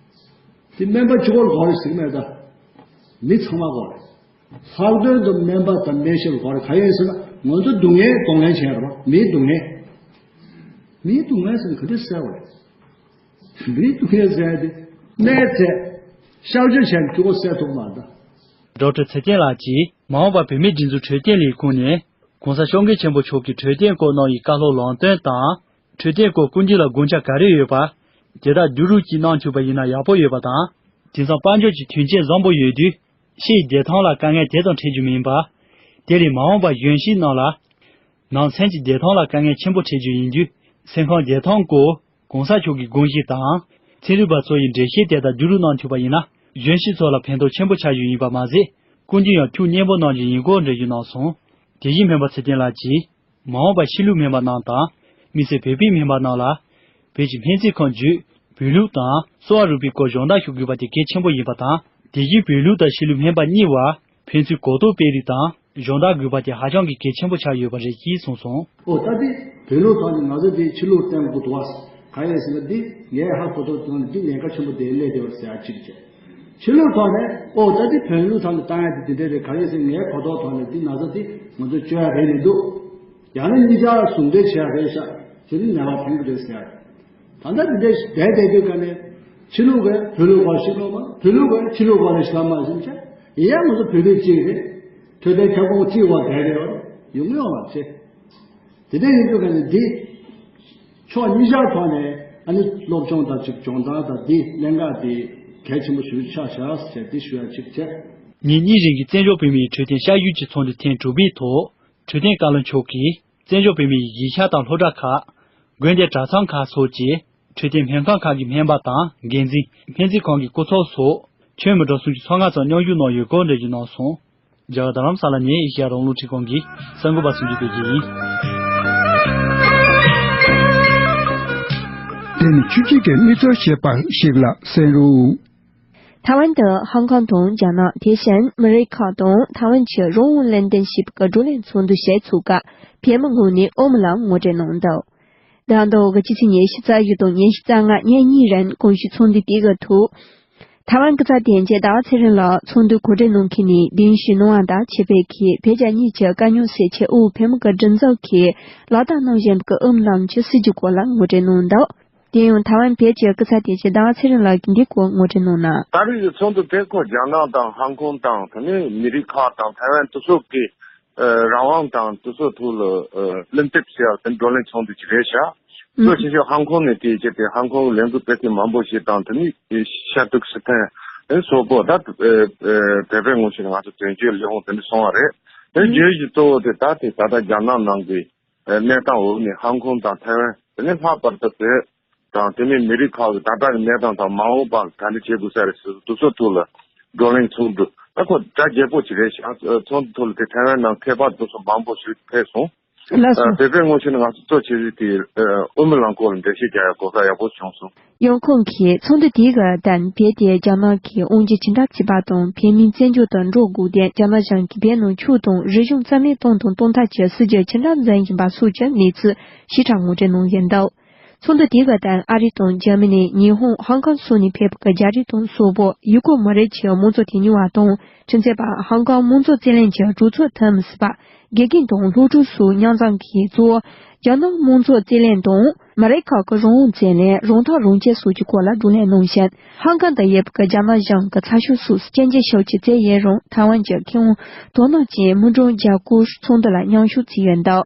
དེ་སྨན་པ་གཅིག་པོར་གོ་རེ་ཟེར་གྱི་མེད་ད། མི་ཚང་མ་གོ་རེད། ལྷག་དོན་དུ་སྨན་པ་དང་སྨན་ཞབས་གོ་རེ་ག་ཡིན་ཟེར་ན། ང་ཚོ་སྡུག་བསྔལ་གདོང་ལེན་བྱས་རེད་བ། མིའི་སྡུག་བསྔལ། མིའི་སྡུག་བསྔལ་ཟེར་ན་ག་འདྲ་སེལ་བ་རེད། མིའི་སྡུག་བསྔལ་ཟེར་ཡ་དེ་སྨན་བཙལ། གཤག་བཅོས་བྱས་ནས་གཅིག་པོ་སེལ་ཐུབ་མ་རེད་ད། ཌོག་ཊར་ཚེ་བརྟན་ལགས་ཀྱིས་མ་འོངས་པར་བོད་མིའི་སྒྲིག་འཛུགས་འཕྲོད་བསྟེན་ལས་ཁུངས་ནས་༸གོང་ས་༸སྐྱབས་མགོན་ཆེན་པོ་མཆོག་གིས་འཕྲོད་བསྟེན་སྐོར་གནང་བའི་བཀའ་སློབ་ལམ་སྟོན་དང་། འཕྲོད་བསྟེན་སྐོར་སྐུ་མདུན་ལ་དགོངས་འཆར་ག་རེ་ཡོད་པ། དེ་དག་བསྡུ་རུབ་ཅིག་གནང་ཐུབ་པ་ཡིན་ན་ཡག་པོ་ཡོད་པ་དང་། དེང་སང་དཔལ་འབྱོར་གྱི་མཐུན་རྐྱེན་བཟང་པོ་ཡོད་དུས། ཕྱི་ཡི་བདེ་ཐང་ལ་དཀའ་ངལ་དེ་ཙམ་འཕྲད་རྒྱུ་མིན་པ། དེ་ལས་མ་འོངས་པར་གཞོན་སྐྱེས་རྣམས་ལ། ནང་སེམས་ཀྱི་བདེ་ཐང་ལ་དཀའ་ངལ་ཆེན་པོ་འཕྲད་རྒྱུ་ཡིན་དུས། སེམས་ཁམས་བདེ་ཐང་སྐོར་༸གོང་ས་མཆོག་གི་དགོངས་གཞི་དང་། ཚན་རིག་པ་ཚོ་ཡི་འགྲེལ་བཤད་དེ་དག་བསྡུ་རུབ་གནང་ཐུབ་པ་ཡིན་ན། གཞོན་སྐྱེས་ཚོ་ལ་ཕན་ཐོགས་ཆེན་པོ་ཆགས་རྒྱུ་ཡིན་པ་མ་ཟད། སྐུ་མདུན་ཡང་ཐུགས་མཉེས་པོ་གནང་རྒྱུ་ཡིན་སྐོར་འགྲེལ་བརྗོད་གནང་སོང་། དེ་བཞིན་སྨན་པ་ཚེ་བརྟན་ལགས་ཀྱིས། མ་འོངས་པར་ཕྱི་ལུགས་སྨན་པ་རྣམས་དང་། དམིགས་བསལ་བོད་པའི་སྨན་པ་རྣམས་ལ། བོད་ཀྱི་སྨན་རྩིས་ཁང་བརྒྱུད་བོད་ལུགས་དང་གསོ་བ་རིག་པའི་སྐོར་སྦྱོང་བརྡར་ཞུ་དགོས་པ་དེ་གལ་ཆེན་པོ་ཡིན་པ་དང་། དེ་བཞིན་བོད་ལུགས་དང་ཕྱི་ལུགས་སྨན་པ་གཉིས་བར་ཕན་ཚུན་གོ་རྟོགས་སྤེལ་རེས་དང་སྦྱོང་བརྡར་དགོས་པ་དེ་ཧ་ཅང་གི་གལ་ཆེན་པོ་ཆགས་ཡོད་པ་རེད་ཅེས་གསུངས་སོང་། ཨོ་ད་དེ་བོད་ལུགས་ཐོག་ནས་ང་ཚོ་དེ་ཕྱི་ལུགས་བསྟེན་དགོས་འདུག་བ། གང་ཡིན་ཟེར་ན་འདི་ངས་ཧ་གོ་རྟོགས་བཏང་ནས་འདི་ཉེན་ཁ་ཆེན་པོ་དེ་སླེབས་བསྡད་པ་རེད་ཟེར་ཡ་གཅིག་བྱས། ཕྱི་ལུགས་ཐོག་ནས་ཨོ་ད་འདི་བོད་ལུགས་ཐོག་ནས་བཏང་ཡ་དེ་འདི་འདྲ་རེད། གང་ཡིན་ཟེར་ངའི་གོ་རྟོགས་ཐོག་ནས་འདི་ན་ཚ་འདི་ང་ཚོ་བཅོས་ཡ་རེད་མི་འདུག། ཡང་ན་གཉིས་ཆར་ཟུང་འབྲེལ་བྱེད་ཡ་རེད་ཤག། དེ་ནི་ནད་པ་ཕན་གྱི་རེད་ཟེར་ཡ་རེད། ད་ལྟ་འདི་འདྲ་བསྡད་བསྡད་དུས་ཀ་ནས་ཕྱི་ལུགས་ཀྱིས་བོད་ལུགས་སྐོར་ཞིབ་གནང་མ། བོད་ལུགས་ཀྱིས་ཕྱི་ལུགས་སྐོར་ནས་ཞིབ་མ་ཟིན་བྱས། ཡིན་ཡང་ང་ཚོ་བོད་པའི་གཅིག་རེད། འཕྲོད་བསྟེན་ཁྱབ་ཁོངས་གཅིག་བར་བསྡད་རེད་བ། ཡོང་གི་ཡོད་མ་རེད། དེ་འདྲ་ཡིན་དུས་ཀ་ནས་འདི་ཕྱོགས་གཉིས་ཆར་ཐོག་ནས་ཨ་ནི་སློབ་སྦྱོང་དང་གཅིག་སྦྱོང་བརྡར་དང་འདི་གནད་འགག་འདི་གལ་ཆེན་པོ་ཞིག་ཆགས་བཞག་ཟེར་འདི་ཞུ་ཡ་གཅིག་བྱས། ཉིན་གཉིས་རིང་གི་བཙན་བྱོལ་བོད་མིའི་འཕྲོད་བསྟེན་དཔྱད་ཞིབ་ཀྱི་ཚོགས་འདུ་ཐེངས་དྲུག་པའི་ཐོག་འཕྲོད་བསྟེན་བཀའ་བློན་མཆོག་གིས་བཙན་བྱོལ་བོད་མིའི་གཞིས་ཆགས་དང་སློབ་གྲྭ་ཁག་དགོན་སྡེ་གྲྭ་ཚང་ཁག་སོགས་ཀྱི་འཕྲོད་བསྟེན་སྨན་ཁང་ཁག་གི་སྨན་པ་དང་འགན་འཛིན། སྨན་རྩིས་ཁང་གི་སྐུ་ཚབ་སོགས་ཁྱོན་མི་གྲངས་སུམ་ཅུ་སོ་ལྔ་ཙམ་མཉམ་ཞུགས་གནང་ཡོད་སྐོར་འགྲེལ་བརྗོད་གནང་སོང་། རྒྱ་གར་རྡ་རམ་ས་ལ་ནས་ཨེ་ཤེ་ཡ་རང་དབང་རླུང་འཕྲིན་ཁང་གི་གསར་འགོད་པ་སུ་འཇུ་བོད་ཀྱི་ཡིན། དེ་ནི་ཆུ་སྐྱིད་ཀྱི་གནས་ཚུལ་ཞེས་པ་ཞིག་ལ་གསན་རོགས། ཐའེ་ཝན་དུ་ཧོང་ཀོང་དང་རྒྱ་ནག་དེ་བཞིན་མི་རིགས་ཁག་དང་ཐའེ་ཝན་གྱི་རང་དབང་ལེན་ཏན་ཞེས་པའི་བགྲོ་གླེང་ཚོགས་འདུ་ཞིག་ཚུགས་སྐབས་བོད་མི་ངོས་ནས་ཨོ་མོ་ལ་ངོ་སྤྲོད་གནང་འདུག། ཟླ་འདིའི་ཕྱི་ཚེས་ཉི་ཤུ་རྩ་བཞི་དང་ཉི་ཤུ་རྩ་ལྔ་ཉིན་གཉིས་རིང་གོང་ཞུས་ཚོགས་འདུ་དེ་གི་ཐོག་ཐའེ་ཝན་སྐུ་ཚབ་དོན་གཅོད་ཟླ་བ་ཚེ་རིང་ལགས་ཚོགས་འདུར་གོ་སྒྲིག་གནང་མཁན་ནས་གདན་ཞུས་གནང་བ་དང་ཆེད་ཕེབས་ཀྱིས་བོད་རྒྱ་གཉིས་ཀྱི་དཀའ་རྙོག་སེལ་ཆེད་དབུས་བོད་མི་གི་སྒྲིག་འཛུགས་ཀྱིས་ལག་བསྟར་གནང་བཞིན་པའི་ཨོ་མོ་ལམ་གྱི་སྲིད་བྱུས་སྐོར་ལ་ངོ་སྤྲོད་གནང་འདུག། དེ་ཡང་ཐའེ་ཝན་བོད་ཀྱི་སྐུ་ཚབ་དོན་གཅོད་ཟླ་བ་ཚེ་རིང་ལགས་ཀྱིས་འདིའི་སྐོར་ངོ་སྤྲོད་གནང་ན། ད་རེས་ཀྱི་ཚོགས་འདུ་དེ་ཁོ་རྒྱ་ནག་དང་ཧང་ཀོང་དང་དེ་ནས་མི་རིགས་ཁག་དང་ཐའེ་ཝན་དེ་ཚོ་གི་ ཨ་རང་དབང་དང་དེ་ཚོ་ཐོག་ལ་ཨ་གླེང་སྟེགས་བྱས་པ་དེ་བགྲོ་གླེང་ཚོགས་འདུ་ཅིག་རེད་ཤག། གཙོ་ཆེ་ཤོས་ཧང་ཀོང་ནས་དེ་བྱས་ཏེ་ཧང་ཀོང་ལས་འགུལ་སྤེལ་མཁན་མང་པོ་ཞིག་དང་དེ་ནས་ཤར་ཏུར་ཀི་སི་ཐན་དེ་སོགས་པོ་ད་ཨ་ཨ་བོད་པའི་ངོས་ནས་ང་ཚོ་དོན་གཅོད་ལས་ཁུངས་དེ་འདྲ་སོང་བ་རེད། དེ་བརྗོད་གཞི་གཙོ་བོ་དེ་ད་དེ་ད་ལྟ་རྒྱ་ནག་ནང་གི་གནས་སྟངས་འོག་ནས་ཧང་ཀོང་དང་ཐའེ་ཝན་དེ་ནས་ལྷག་པར་དུ་བོད་དང་དེ་ནས་མི་རིགས་ཁག་གི་ད་ལྟ་གི་གནས་སྟངས་དང་མ་འོངས་པར་ག་འདྲ་བྱེད་དགོས་ས་རེད་ཟེར་དུས་ཚོད་ཐོག་ལ་བགྲོ་གླེང་ཚོགས་འདུ་ད་ཁོ་གྲ་རྒྱས་པོ་ཅིག་རེད་ཤག། ཚོགས་འདུ་ཐོག་ལ་དེ་ཐའེ་ཝན་ནང་མཁས་པ་དེ་ཚོ་མང་པོ་ཞིག་ཕེབས་སོང་། ལགས་སོ། བོད་པའི་ངོས་ནས་ང་ཚོ་གཙོ་ཆེ་ཤོས་དེ་དབུ་མའི་ལམ་སྐོར་ལ་འགྲེལ་བཤད་རྒྱག་ཡག་གོ་སྐབས་ཡག་པོ་བྱུང་སོང་། ཡང་ཁོང་གིས་ཚོགས་འདུ་དེའི་སྐབས་བརྟེན་བོད་དེ་རྒྱ་ནག་གི་དབང་སྒྱུར་ཇི་འདྲ་བྱེད་པ་དང་བོད་མིའི་བཙན་བྱོལ་དུ་འགྲོ་དགོས་དོན། རྒྱ་ནག་གཞུང་གིས་བོད་ནང་ཆོས་དང་རིག་གཞུང་རྩ་མེད་གཏོང་དང་གཏོང་ཐབས་ཀྱི་སྲིད་བྱུས་ཇི་འདྲ་འཛིན་བཞིན་པ་སོགས་ཀྱི་གནས་ཚུལ་ཞིབ་ཕྲ་ངོ་སྤྲོད་གནང་ཡོད་འདུག། ཚོགས་འདུ་དེའི་སྐབས་བརྟེན་ཨ་རི་དང་འཇར་མ་ནི། ཉི་ཧོང་། ཧང་ཀང་སོགས་ནས་ཕེབས་པའི་རྒྱ་རིགས་དང་སོག་པོ། ཡུ་གུར་མི་རིགས་ཀྱི་དམངས་གཙོ་དོན་གཉེར་བ་དང་། ཁྲིམས་རྩོད་པ། ཧང་ཀང་དམངས་གཙོ་རྩོད་ལེན་གྱི་གྲོས་ཚོགས་འཐུས་མི་ཟུར་པ། དགེ་རྒན་དང་སློབ་ཕྲུག་སོགས་མཉམ་འཛོམས་ཀྱིས་གཙོ་བོ། རྒྱ་ནག་དམངས་གཙོ་རྩོད་ལེན་དང་། མི་རིགས་ཁག་གི་རང་དབང་རྩོད་ལེན། རང་ཐག་རང་བཅད་སོགས་ཀྱི་སྐོར་ལ་བགྲོ་གླེང་གནང་ཞིང་། ཧང་ཀང་དུ་ཡོད་པའི་རྒྱ་ནག་གཞུང་གི་ཚགས་ཤོག་སོགས་སྐྱོན་བརྗོད་ཤུགས་ཆེ་བྱས་ཡོད་རུང་། ཐའེ་ཝན་གྱི་མཁས་དབང་དོ་སྣང་ཅན་མི་ཀྲོང་ཇཱ་ཀོ་ཚོགས་འདུ་ལ་མཉམ་ཞུགས་བྱས་ཡོད་འདུག།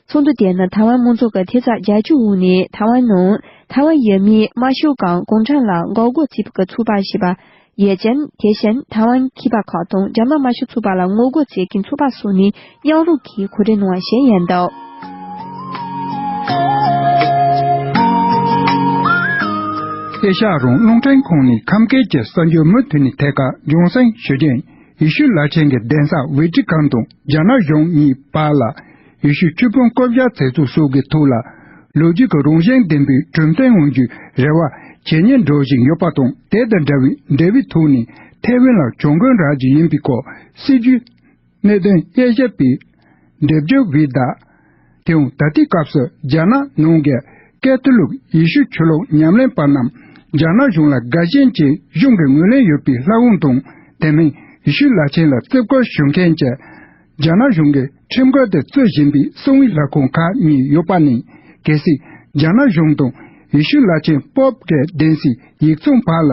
ཚོགས་འདུ་དེ་ནི་ཐའེ་ཝན་དམངས་གཙོ་གི་ཐེབས་རྩ་རྒྱ་སྐྱེད་འོག་ནས། ཐའེ་ཝན་ནང་ཐའེ་ཝན་ཡུལ་མིའི་དམར་ཤོག་གམ་གུང་ཁྲན་ལ་འགོག་རྒོལ་བྱེད་པའི་ཚོགས་པ་ཞེས་པ་ཡོད་ཅིང་། དེ་བཞིན་ཐའེ་ཝན་མཁས་པ་ཁག་དང་རྒྱ་ནག་དམར་ཤོག་ཚོགས་པ་ལ་ངོ་རྒོལ་བྱེད་མཁན་ཚོགས་པ་སོགས་ནས་མཉམ་རུབ་ཀྱིས་གོ་སྒྲིག་གནང་བ་ཞིག་ཡིན་འདུག། ཨེ་ཤ་ཡ་རང་དབང་རླུང་འཕྲིན་ཁང་ནས་ཁམས་སྐད་ཀྱི་གསར་འགྱུར་མུ་མཐུད་ནས་ཐད་ཀར་རྒྱང་སྲིང་ཞུ་རྒྱུ་ཡིན། ཡེ་ཤུ་བླ་ཆེན་གྱི་གདན་ས་ཝེ་ཏི་ཀན་དང་རྒྱ་ནག་གཞུང་གཉིས་བར་ལ། ཡེ་ཤུ་ཆོས་དཔོན་བསྐོ་བཞག་མཛད་ཚུལ་སོགས་ཀྱི་ཐོག་ལ། ལོ་རྒྱུས་ཀྱི་རང་བཞིན་ལྡན་པའི་གྲོས་མཐུན་ཡོང་རྒྱུའི་རེ་བ་ཇེ་ཉེར་འགྲོ་བཞིན་ཡོད་པ་དང་། དེ་དང་འདྲ་བའི་འབྲེལ་བའི་ཐོག་ནས་ཐའེ་ཝན་ལ་གྱོང་གུན་རག་རྒྱུ་ཡིན་པའི་སྐོར་སྲིད་ཇུས་གནད་དོན་དབྱེ་ཞིབ་པས་འགྲེལ་བརྗོད་འབུལ་གདའ། དེའང་ད་ལྟའི་སྐབས་སུ་རྒྱ་ནག་ནང་གི་ཀེ་ཐོ་ལིག་ཡེ་ཤུ་ཆོས་ལུགས་ཉམས་ལེན་པ་རྣམས་རྒྱ་ནག་གཞུང་ལ་དགའ་ཞེན་ཅན་གཞུང་གི་ངོས་ལེན་ཡོད་པའི་ལྷ་ཁང་དང་། དེ་མིན་ཡེ་ཤུ་བླ་ཆེན་ལ་བརྩི་བཀུར་ཞུ་མཁན་གྱི་རྒྱ་ནག་གཞུང་གི་ཁྲིམས་འགལ་དུ་བརྩི་བཞིན་པའི་གསང་བའི་ལྷ་ཁང་ཁག་གཉིས་ཡོད་པ་ནི། གལ་སྲིད་རྒྱ་ནག་གཞུང་དང་ཡེ་ཤུ་བླ་ཆེན་པོབ་ཀྱི་གདན་སའི་ཡིག་ཚང་བར་ལ་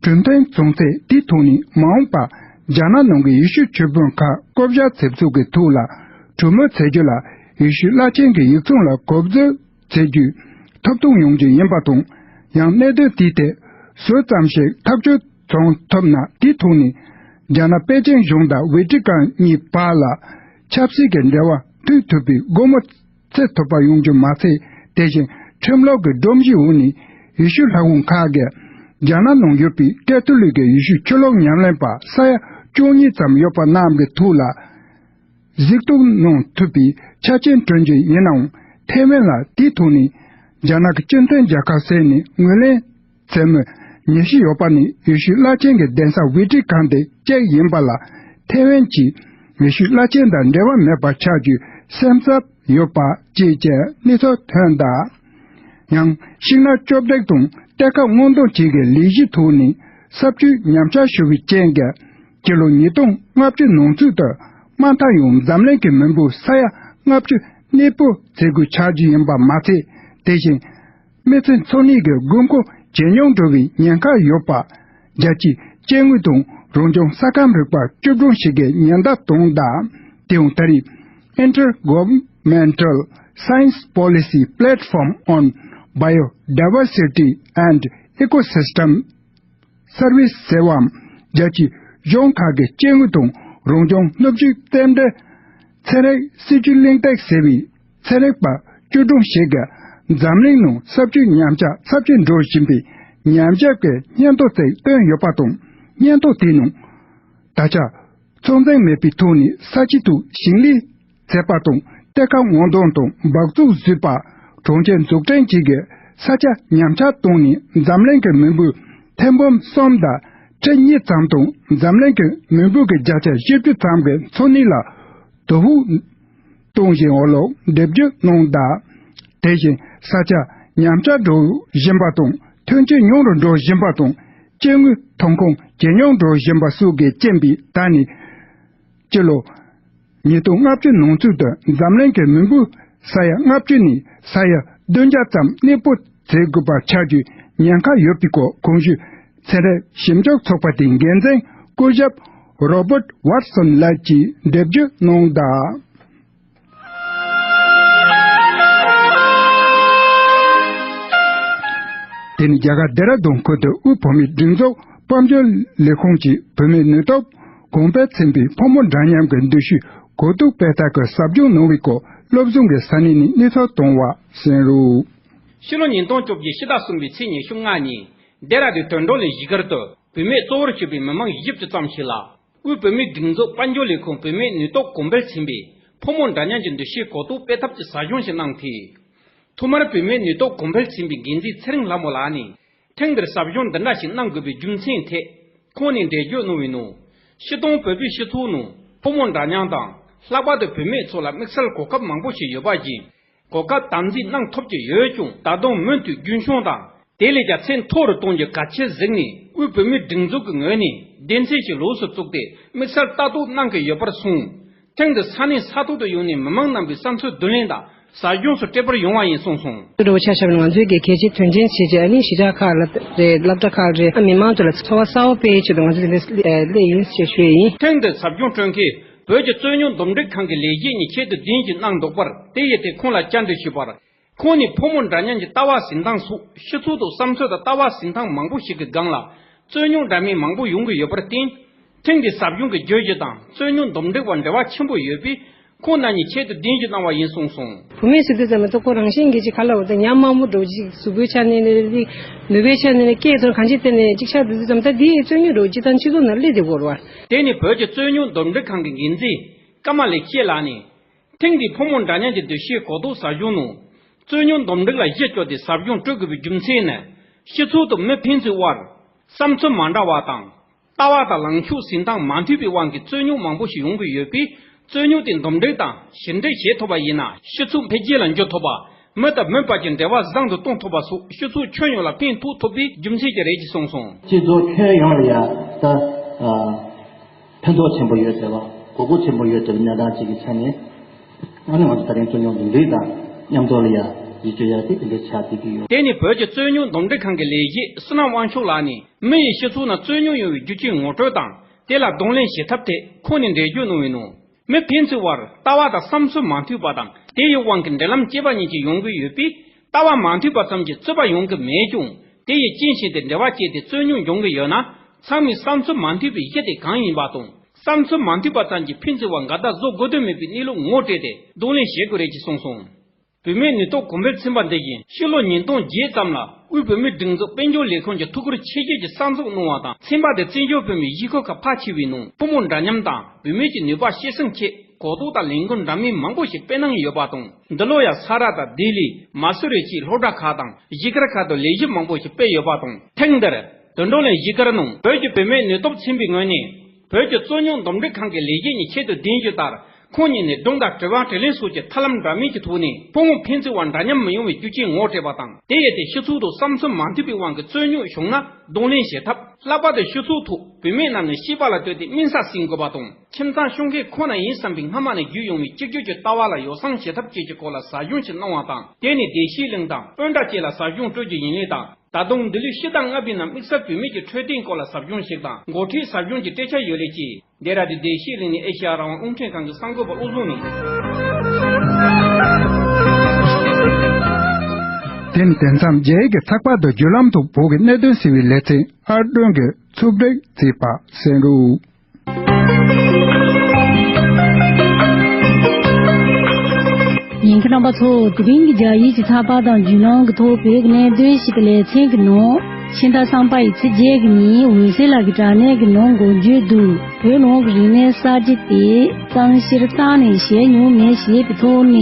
གྲོས་མཐུན་བྱུང་ཚེ། དེའི་ཐོག་ནས་མ་འོངས་པར་རྒྱ་ནག་ནང་གི་ཡེ་ཤུ་ཆོས་དཔོན་ཁག་བསྐོ་བཞག་བྱེད་ཚུལ་གྱི་ཐོག་ལ་གྲོས་མོལ་བྱེད་རྒྱུ་ལ། ཡེ་ཤུ་བླ་ཆེན་གྱི་ཡིག་ཚང་ལ་གོ་བསྡུར་བྱེད་རྒྱུའི་ཐོབ་ཐང་ཡོང་རྒྱུ་ཡིན་པ་དང་། ཡང་གནད་དོན་དེའི་ཐད་ཟུར་ཙམ་ཞིག་ཐག་གཅོད་བྱུང་ཐུབ་ན། དེའི་ཐོག་ནས་རྒྱ་ནག་པེ་ཅིང་གཞུང་དང་ཝེ་ཏི་ཀན་གཉིས་བར་ལ་ཆབ་སྲིད་ཀྱི་འབྲེལ་བ་མཐུད་ཐུབ་པའི་སྒོ་མོ་འཚོལ་ཐུབ་པ་ཡོང་རྒྱུ་མ་ཚད། དེ་བཞིན་ཁྲིམས་ལུགས་ཀྱི་སྒྲོམ་གཞིའི་འོག་ནས་ཡེ་ཤུ་ལྷ་ཁང་ཁག་གིས་རྒྱ་ནག་ནང་ཡོད་པའི་ཀེ་ཐོ་ལིག་གི་ཡེ་ཤུ་ཆོས་ལུགས་ཉམས་ལེན་པ་ས་ཡ་བཅུ་གཉིས་ཙམ་ཡོད་པ་རྣམས་ཀྱི་ཐོག་ལ་གཟིགས་རྟོག་གནང་ཐུབ་པའི་ཆ་རྐྱེན་བསྐྲུན་རྒྱུ་ཡིན་ནའང་། ཐའེ་ཝན་ལ་དེའི་ཐོག་ནས་རྒྱ་ནག་གི་སྤྱི་མཐུན་རྒྱལ་ཁབ་ཟེར་ནས་ངོས་ལེན་མཛད་མུས་ཉེར་བཞི་ཡོད་པ་ནི། ཡེ་ཤུ་བླ་ཆེན་གྱི་གདན་ས་ཝེ་ཏི་ཀན་དེ་གཅིག་ཡིན་པ་ལ། ཐའེ་ཝན་གྱིས་ཡེ་ཤུ་བླ་ཆེན་དང་འབྲེལ་བ་མེད་པ་ཆགས་རྒྱུའི་སེམས་འཚབ་ཡོད་པ་བཅས་ཀྱི་གནས་ཚུལ་ཐོན་གདའ། ཡང་ཤིང་ནགས་གཅོད་འབྲེག་དང་གཏེར་ཁ་སྔོག་འདོན་བཅས་ཀྱི་ལས་གཞིའི་ཐོག་ནས་ས་བཅུད་ཉམས་ཆག་ཞུ་བའི་རྐྱེན་གྱིས། སྤྱི་ལོ་ཉིས་སྟོང་ལྔ་བཅུ་ནང་ཚུད་དུ་དམའ་མཐའ་ཡང་འཛམ་གླིང་གི་མི་འབོར་ས་ཡ་ལྔ་བཅུ་གནས་སྤོ་བྱེད་དགོས་ཆགས་རྒྱུ་ཡིན་པ་མ་ཚད། དེ་བཞིན་མི་ཚེ་འཚོ་གནས་ཀྱི་དགོས་མཁོ་ཇེ་ཉུང་འགྲོ་བའི་ཉེན་ཁ་ཡོད་པ། རྒྱལ་སྤྱིའི་སྐྱེ་དངོས་དང་རང་བྱུང་ས་ཁམས་རིག་པ་བཅུ་སྒྲིལ་ཞིག་གི་ཉེན་བརྡ་བཏང་གདའ། དེའང་ད་རེས་Intergovernmental Science Policy Platform on Biodiversity and Ecosystem Service ཟེར་བའམ། རྒྱལ་སྤྱིའི་གཞུང་ཁག་གི་སྐྱེ་དངོས་དང་རང་བྱུང་སྣོད་བཅུད་རྟེན་འབྲེལ་ཚན་རིག་སྲིད་ཇུས་གླེང་སྟེགས་ཟེར་བའི་ཚན་རིག་པ་བཅུ་སྒྲིལ་ཞིག་གིས། འཛམ་གླིང་ནང་ས་བཅུད་ཉམས་ཆག་ཚབས་ཆེན་འགྲོ་བཞིན་པའི་ཉམས་ཞིབ་ཀྱི་སྙན་ཐོ་ཞིག་བཏོན་ཡོད་པ་དང་། སྙན་ཐོ་དེའི་ནང་། ད་ཆ་ཚོད་འཛིན་མེད་པའི་ཐོག་ནས་ས་ཆའི་ཐོག་ཞིང་ལས་བྱེད་པ་དང་། གཏེར་ཁ་སྔོག་འདོན་དང་སྦགས་བཙོག་བཟོས་པ། གྲོང་ཁྱེར་འཛུགས་སྐྲུན་བཅས་ཀྱིས་ས་ཆ་ཉམས་ཆག་བཏང་ནས། འཛམ་གླིང་གི་མི་འབོར་ཐེར་འབུམ་གསུམ་དང་ཁྲི་གཉིས་ཙམ་དང་། འཛམ་གླིང་གི་མི་འབོར་གྱི་བརྒྱ་ཆ་བཞི་བཅུ་ཙམ་གྱི་འཚོ་གནས་ལ་དོ་ཕོག་གཏོང་བཞིན་ཡོད་ལུགས་འགྲེལ་བརྗོད་གནང་གདའ། དེ་བཞིན་ས་ཆ་ཉམས་ཆག་འགྲོ་བཞིན་པ་དང་། ཐོན་སྐྱེད་ཉུང་རུ་འགྲོ་བཞིན་པ་དང་། སྐྱེ་དངོས་ཐོན་ཁུངས་ཇེ་ཉུང་འགྲོ་བཞིན་པ་སོགས་ཀྱི་རྐྱེན་པས། ད་ནི་སྤྱི་ལོ་ཉིས་སྟོང་ལྔ་བཅུ་ནང་ཚུད་དུ་འཛམ་གླིང་གི་མི་འབོར་ས་ཡ་ལྔ་བཅུ་ནས་ས་ཡ་བདུན་བརྒྱ་ཙམ་གནས་སྤོ་བྱེད་དགོས་པ་ཆགས་རྒྱུའི་ཉེན་ཁ་ཡོད་པའི་སྐོར། གོང་ཞུས་ཚན་རིག་ཞིབ་འཇུག་ཚོགས་པ་དེའི་འགན་འཛིན་སྐུ་ཞབས་ རོ་བརྟ་ཝར་སོན་ལགས་ཀྱིས་འགྲེལ་བརྗོད་གནང་གདའ། དེ་ནི་རྒྱ་གར་ལྡེ་ར་ལྡུན་ཁུལ་དུ་དབུས་བོད་མིའི་སྒྲིག་འཛུགས་དཔལ་འབྱོར་ལས་ཁུངས་ཀྱིས་བུད་མེད་ནུས་སྟོབས་གོང་འཕེལ་ཕྱིན་པའི་ཕོ་མོ་འདྲ་མཉམ་གྱི་འདུ་ཤེས་གོ་རྟོགས་སྤེལ་ཐབས་ཀྱི་ཟབ་སྦྱོང་གནང་བའི་སྐོར་སློབ་སྦྱོང་གི་ས་གནས་ནས་གནས་ཚུལ་བཏང་བ་གསན་རོགས། ཕྱི་ལོ་ཉིས་སྟོང་བཅོ་བརྒྱད་ཕྱི་ཟླ་གསུམ་པའི་ཚེས་ཉི་ཤུ་ལྔ་ཉིན། ལྡེ་ར་ལྡུན་དོན་གྲུབ་གླིང་གཞིས་སྒར་དུ་བུད་མེད་གཙོ་བོར་གྱུར་པའི་མི་མང་བཞི་བཅུ་ཙམ་ཞིག་ལ། དབུས་བོད་མིའི་སྒྲིག་འཛུགས་དཔལ་འབྱོར་ལས་ཁུངས་བུད་མེད་ནུས་སྟོབས་གོང་འཕེལ་ཕྱིན་པའི་ཕོ་མོ་འདྲ་མཉམ་གྱི་འདུ་ཤེས་གོ་རྟོགས་སྤེལ་ཐབས་ཀྱི་ཟབ་སྦྱོང་ཞིག་གནང་སྟེ། ཐོག་མར་བུད་མེད་ནུས་སྟོབས་གོང་འཕེལ་ཕྱིན་པའི་འགན་འཛིན་ཚེ་རིང་ལྷ་མོ་ལགས་ནས། ཐེངས་འདིར་ཟབ་སྦྱོང་འདི་འདྲ་ཞིག་གནང་དགོས་པའི་རྒྱུ་མཚན་ཐད་ཁོང་ནས་འགྲེལ་བརྗོད་གནང་བའི་ནང་། སྤྱིར་བཏང་བོད་པའི་སྤྱི་ཚོགས་ནང་ཕོ་མོ་འདྲ་མཉམ་དང་། ལྷག་པར་དུ་བུད་མེད་ཚོ་ལ་དམིགས་བསལ་གོ་སྐབས་མང་པོ་ཞིག་ཡོད་པ་བཞིན། གོ་སྐབས་དམ་འཛིན་གནང་ཐུབ་ཀྱི་ཡོད་ཀྱང་། ད་དུང་མུ་མཐུད་རྒྱུན་འཁྱོངས་དང་། དེ་ལས་ཀྱང་ཚད་མཐོ་རུ་གཏོང་རྒྱུ་གལ་ཆེར་གཟིགས་ནས། དབུས་བོད་མིའི་སྒྲིག་འཛུགས་ཀྱི་ངོས་ནས་སྡེ་ཚན་ཞིག་ལོགས་སུ་བཙུགས་ཏེ་དམིགས་བསལ་ལྟ་རྟོག་གནང་གི་ཡོད་པར་གསུངས། ཐེངས་འདི་ས་གནས་ས་ཐོག་ཏུ་ཡོང་ནས་མི་མང་རྣམ་པའི་བསམ་ཚུལ་བསྡུ་ལེན་དང་ཟབ་སྦྱོང་སོགས་སྤྲད་པར་ཡོང་བ་ཡིན་གསུངས་སོང་། འགྲོ་བ་ཆ་བཞག་ན་ང་ཚོའི་གི་གལ་ཆེའི་དོན་ཆེན་བྱེད་ཀྱི་ཨ་ནི་གཞིས་ཆགས་ཁག་ལ་རེད། སློབ་གྲྭ་ཁག་རེད། མི་མང་ཚོ་ལ་ཚོར་བ་གསར་པ་སྤེལ་ཆེད་དུ་ང་ཚོ་དེ་འདྲ་སླེབས་ཡིན་ཞེས་ཞུ་ཡི་ཡིན། ཐེངས་འདིར་ཟབ་སྦྱོང་སྤྲོད་མཁན་བོད་ཀྱི་རྩོད་རྙོག་འདུམ་འགྲིག་ཁང་གི་ལས་བྱེད་གཉིས་ཆེད་དུ་བདུན་ཞིག་གནང་འདུག་པར། དེ་ཡི་ཐད་ཁོང་ལ་བཅར་འདྲི་ཞུས་པར། ཁོང་ནས་ཕོ་མོ་འདྲ་མཉམ་གྱི་ལྟ་བ་གཟིགས་སྟངས་སོགས་སྤྱི་ཚོགས་དང་བསམ་ཚུལ་དང་ལྟ་བ་གཟིགས་སྟངས་མང་པོ་ཞིག་གི་སྒང་ལ་རྩོད་རྙོག་འདྲ་མིན་མང་པོ་ཡོང་གི་ཡོད་པར་བརྟེན། ཐེངས་འདིའི་ཟབ་སྦྱོང་གི་བརྗོད་གཞི་དང་རྩོད་རྙོག་འདུམ་འགྲིག་པ་འབྲེལ་བ་ཆེན་པོ་ཡོད་པས། ཁོང་རྣམ་གཉིས་ཆེད་དུ་གདན་ཞུ་གནང་བ་ཡིན་གསུངས་སོང་། བུད་མེད་ཟེར་དུས་ཙམ་པ་ད་ཁོ་རང་བཞིན་གྱིས་ཅིག་ག་ལ་འོ་ད་ཉམས་དམའ་མོ་འདྲ་བོ་ཅིག་གཟུགས་པོའི་ཆ་ནས་ནི་རེད། ནུས་པའི་ཆ་ནས་ནི་སྐད་དང་གང་ཅིའི་ཐད་ནས་ཅིག་ཆགས་དུས་ཙམ་ད་འདིའི་རྩོད་རྙོག་འདྲ་བོ་སྤྱིར་བཏང་སྤྱི་ཚོགས་ནང་སླེབས་བསྡད་ཡོད་རེད་བ། དེ་ནི་བོད་ཀྱི་རྩོད་རྙོག་འདུམ་འགྲིག་ཁང་གི་འགན་འཛིན་ཀརྨ་ལེགས་བཤད་ལགས་ནས། ཐེངས་འདིའི་ཕོ་མོ་འདྲ་མཉམ་གྱི་འདུ་ཤེས་གོ་རྟོགས་ཟབ་སྦྱོང་ནང་། རྩོད་རྙོག་འདུམ་འགྲིག་ལ་གཞི་བཅོལ་ཏེ་ཟབ་སྦྱོང་སྤྲོད་དགོས་པའི་རྒྱུ་མཚན་ནི། སྤྱི་ཚོགས་དང་མི་ཕན་ཚུན་དབར། བསམ་ཚུལ་མ་འདྲ་བ་དང་། ལྟ་བ་དང་ལངས་ཕྱོགས་གཟིགས་སྟངས་མ་མཐུན་པའི་དབང་གིས་རྩོད་རྙོག་མང་པོ་ཞིག་ཡོང་གི་ཡོད་པས། རྩོད་རྙོག་དེ་འདུམ་འགྲིག་དང་ཞི་འགྲིག་བྱེད་ཐུབ་པ་ཡིན་ན། སྤྱི་ཚོགས་འཕེལ་རྒྱས་ལ་འགྱུར་ཐུབ་པ། མི་དང་མི་བར་གྱི་འབྲེལ་བ་བཟང་དུ་གཏོང་ཐུབ་པ་སོགས་སྤྱི་ཚོགས་ཁྱོན་ཡོངས་ལ་ཕན་ཐོགས་ཐུབ་པའི་རྒྱུ་མཚན་གྱིས་རེད་ཅེས་གསུངས་སོང་། སྤྱི་ཚོགས་ཁྱོན་ཡོངས་ལ་ཡང་ད། ཕན་ཐོགས་ཆེན་པོ་ཡོད་ཟེར་བ། གོ་སྐབས་ཆེན་པོ་ཡོད་ཟེར་བའི་གནས་སྟངས་ཅིག་གི་ཆ་ནས། ཨ་ནི་ང་ཚོ་ད་རིང་རྩོད་རྙོག་འདུམ་འགྲིག་དང་མཉམ་དུ་ལ་ཡ་གཞི་བཅོལ་ཡ་དེ་དེ་འདྲའི་ཆགས་བསྡད་ཀྱི་ཡོད། དེ་ནི་བོད་ཀྱི་རྩོད་རྙོག་འདུམ་འགྲིག་ཁང་གི་ལས་བྱེད་བསོད་ནམས་དབང་ཕྱུག་ལགས་ནས། མི་ཡི་སྤྱི་ཚོགས་ནང་རྩོད་རྙོག་ཡོང་བའི་རྒྱུ་རྐྱེན་ངོ་སྤྲོད་དང་། དེ་ལ་གདོང་ལེན་བྱེད་ཐབས་ཐད་ཁོང་ནས་འགྲེལ་བརྗོད་གནང་བའི་ནང་། མི་ཕན་ཚུན་དབར་ལྟ་བ་དང་བསམ་ཚུལ་མ་མཐུན་པ་དང་། དེ་ཡི་དབང་གིས་འབྲེལ་ལམ་བཅད་པ་ཉིད་ཀྱིས་ཡོང་གི་ཡོད་པས། ལྟ་བ་མ་མཐུན་པ་ཙམ་གྱིས་རྩོད་པ་ཡོང་གི་མེད་ཀྱང་། དེ་ཡི་རྐྱེན་བྱས་ཏེ་འབྲེལ་བ་བཅད་དེ་རྩོད་རྙོག་འབྱུང་གི་ཡོད་ན། ཚང་མས་བསམ་ཚུལ་མ་མཐུན་པའི་གཞི་དེ་གང་ཡིན་པ་དང་། བསམ་ཚུལ་མ་མཐུན་པ་ཙམ་གྱིས་ཕན་ཚུན་དབར་འགལ་ཟླ་བཟོ་དགོས་དོན་མེད་པའི་གནས་ལུགས་ངོ་སྤྲད་དེ་གདོང་ལེན་བྱེད་དགོས་རེད་ཅེས་གསུངས་སོང་། བུད་མེད་ནུས་སྟོབས་གོང་འཕེལ་ཚན་པ་འདི་བཞིན་ཕྱི་ལོ་ཉིས་སྟོང་བརྒྱད་ཙམ་ལ་དབུས་བོད་མིའི་སྒྲིག་འཛུགས་དཔལ་འབྱོར་ལས་ཁུངས་ཀྱིས་ཐུགས་ཁུར་ཆེ་བཞེས་ཀྱིས་གསར་འཛུགས་གནང་བ་དང་། ཚན་པ་དེ་བཙན་བྱོལ་བོད་མིའི་གཞིས་ཁུལ་ཁག་ཕལ་ཆེ་བའི་ནང་ཕོ་མོ་འདྲ་མཉམ་དང་བུད་མེད་ཀྱི་ནུས་པ་སྐྱེད་སྲིང་ཆེད་གོ་རྟོགས་དང་ལས་འགུལ་འདྲ་མིན་མང་པོ་ཞིག་སྤེལ་གནང་ཡོད་པ་དང་། འདི་ལོ་ཡང་ས་རཱ་དང་ལྡི་ལི། མ་སུ་རི་བཅས་སློབ་གྲྭ་ཁག་དང་གཞིས་སྒར་ཁག་ཏུ་ལས་གཞི་མང་པོ་ཞིག་སྤེལ་ཡོད་པ་དང་། ཐེངས་འདིར་དོན་གྲུབ་གླིང་གཞིས་སྒར་ནང་བོད་ཀྱི་བུད་མེད་ནུས་སྟོབས་ཚན་པའི་ངོས་ནས། བོད་ཀྱི་རྩོད་རྙོག་འདུམ་འགྲིག་ཁང་གི་ལས་བྱེད་གཉིས་ཆེད་དུ་གདན་ཞུ་ལྟར། ཁོང་གཉིས་ནས་སྒྲུང་དང་དྲི་བ་དྲིས་ལན་སོགས་ཀྱི་ཐབས་ལམ་འདྲ་མིན་གྱི་ཐོག་ནས། ཕོ་མོ་ཕན་ཚུན་དབར་འདྲ་མཉམ་མི་ཡོང་བའི་རྒྱུ་རྐྱེན་ངོ་སྤྲད་པ་དང་། དེ་ཡི་ཐད་སྤྱི་ཚོགས་དང་བསམ་ཚུལ་མ་མཐུན་པའི་དབང་གིས་རྩོད་རྙོག་བྱུང་ན་གདོང་ལེན་བྱེད་ཐབས། ལྷག་པར་དུ་སྤྱི་ཚོགས་ཐོག་བུད་མེད་རྣམས་ནས་སྐྱེས་པ་ལ་ལྟོས་ཏེ་སྨན་ས་ཟིན་དགོས་པ་དང་། ཁྱིམ་ཚང་སྐྱོང་མཁན་ཁོ་ན་ཡིན་བསམ་པའི་སྔ་མ་ནས་བརྒྱུད་ཡོང་བའི་གཅིག་གྱུར་གྱི་ལྟ་བ་ལ་ཡོ་བསྲང་བྱེད་ཐབས་བཅས་ཀྱི་སྐོར་ལ་ཟབ་སྦྱོང་ཞིག་གནང་བ་དང་། དེ་ནས་བདེ་སྐྱིད་གླིང་དང་སྤུན་ཟླ་བཅས་ལ་ཟབ་སྦྱོང་སྤྲོད་རྒྱུ་ཡིན་ལུགས་དང་། ད་དུང་འདི་ལོའི་ཕྱི་ཟླ་ལྔ་པའི་ནང་དམིགས་བསལ་བུད་མེད་ཀྱི་འཕྲོད་བསྟེན་སྐོར་ལ་ཟབ་སྦྱོང་ཞིག་དང་། འགོ་ཁྲིད་ཟབ་སྦྱོང་གི་སྤྲད་འཆར་ཡོད་ལུགས་བཅས། ལྡེ་ར་ལྡུན་བདེ་སྐྱིད་གླིང་ནས་ཨེ་ཤེ་ཡ་རང་དབང་རླུང་འཕྲིན་ཁང་གི་གསར་འགོད་པ་བློ་བཟང་ནས། དེ་ནི་དེང་སང་རྒྱ་ཡིག་གི་ཚགས་པར་དུ་བརྒྱུད་ལམ་དུ་བོད་ཀྱི་གནད་དོན་ཟེར་བའི་ལེ་ཚན་ཨར་སྒྲོན་གྱི་ཚུབ་སྒྲིག་བྱས་པ་གསན་རོགས། ཉན་མཁན་རྣམ་པ་ཚོ། དེ་རིང་གི་རྒྱ་ཡིག་གི་ཚགས་པར་དང་བརྒྱུད་ལམ་གྱི་ཐོག་བོད་ཀྱི་གནད་དོན་ཞེས་པའི་ལེ་ཚན་གྱི་ནང་། ཕྱི་ཟླ་གསུམ་པ་ཡི་ཚེས་བརྒྱད་ཀྱི་ཉིན་འོད་ཟེར་ལགས་ཀྱི་དྲ་གནས་ཀྱི་ནང་འགོ་བརྗོད་དུ། བོད་ནང་གི་རིག་གནས་གསར་བརྗེ་དེ་གཙང་བཤེར་གཏན་ནས་བྱས་མྱོང་མེད་ཞེས་པའི་ཐོག་ནས།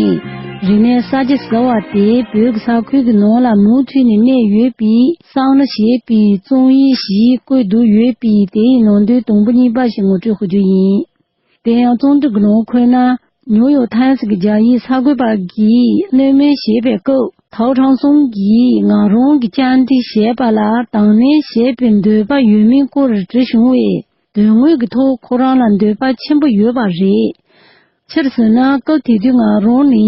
རིག་གནས་གསར་བརྗེ་ཟེར་བ་དེ་བོད་ཀྱི་ས་ཁུལ་གྱི་ནང་ལ་མུ་མཐུད་ནས་གནས་ཡོད་པའི་གསང་ནི་ཞེས་པའི་རྩོམ་ཡིག་ཞིག་བཀོད་འདུག་ཡོད་པས། དེའི་ནང་དོན་དང་པོ་གཉིས་པ་ཞིག་ངོ་སྤྲོད་ཞུ་རྒྱུ་ཡིན། དེ་ཡང་རྩོམ་སྒྲིག་གི་ནང་འཁོད་ན། ནིའུ་ཡོག་ཐའིམ་སི་གི་རྒྱ་ཡིག་གསར་འགོད་པ་གིས་གླེང་མོལ་བྱེད་པའི་སྐབས། ཐའོ་ཁྲང་སུང་གིས་ང་རང་གིས་བཅར་འདྲི་བྱས་པ་ལ་དང་ལེན་བྱེད་པའི་འདོད་པ་ཡོད་མིན་སྐོར་དྲིས་བྱུང་བས། དོན་དངོས་ཀྱི་ཐོག་ཁོ་རང་ལ་འདོད་པ་ཆེན་པོ་ཡོད་པ་རེད། སྤྱིར་གསུངས་ན། སྐབས་དེ་དུས་ང་རང་ནི་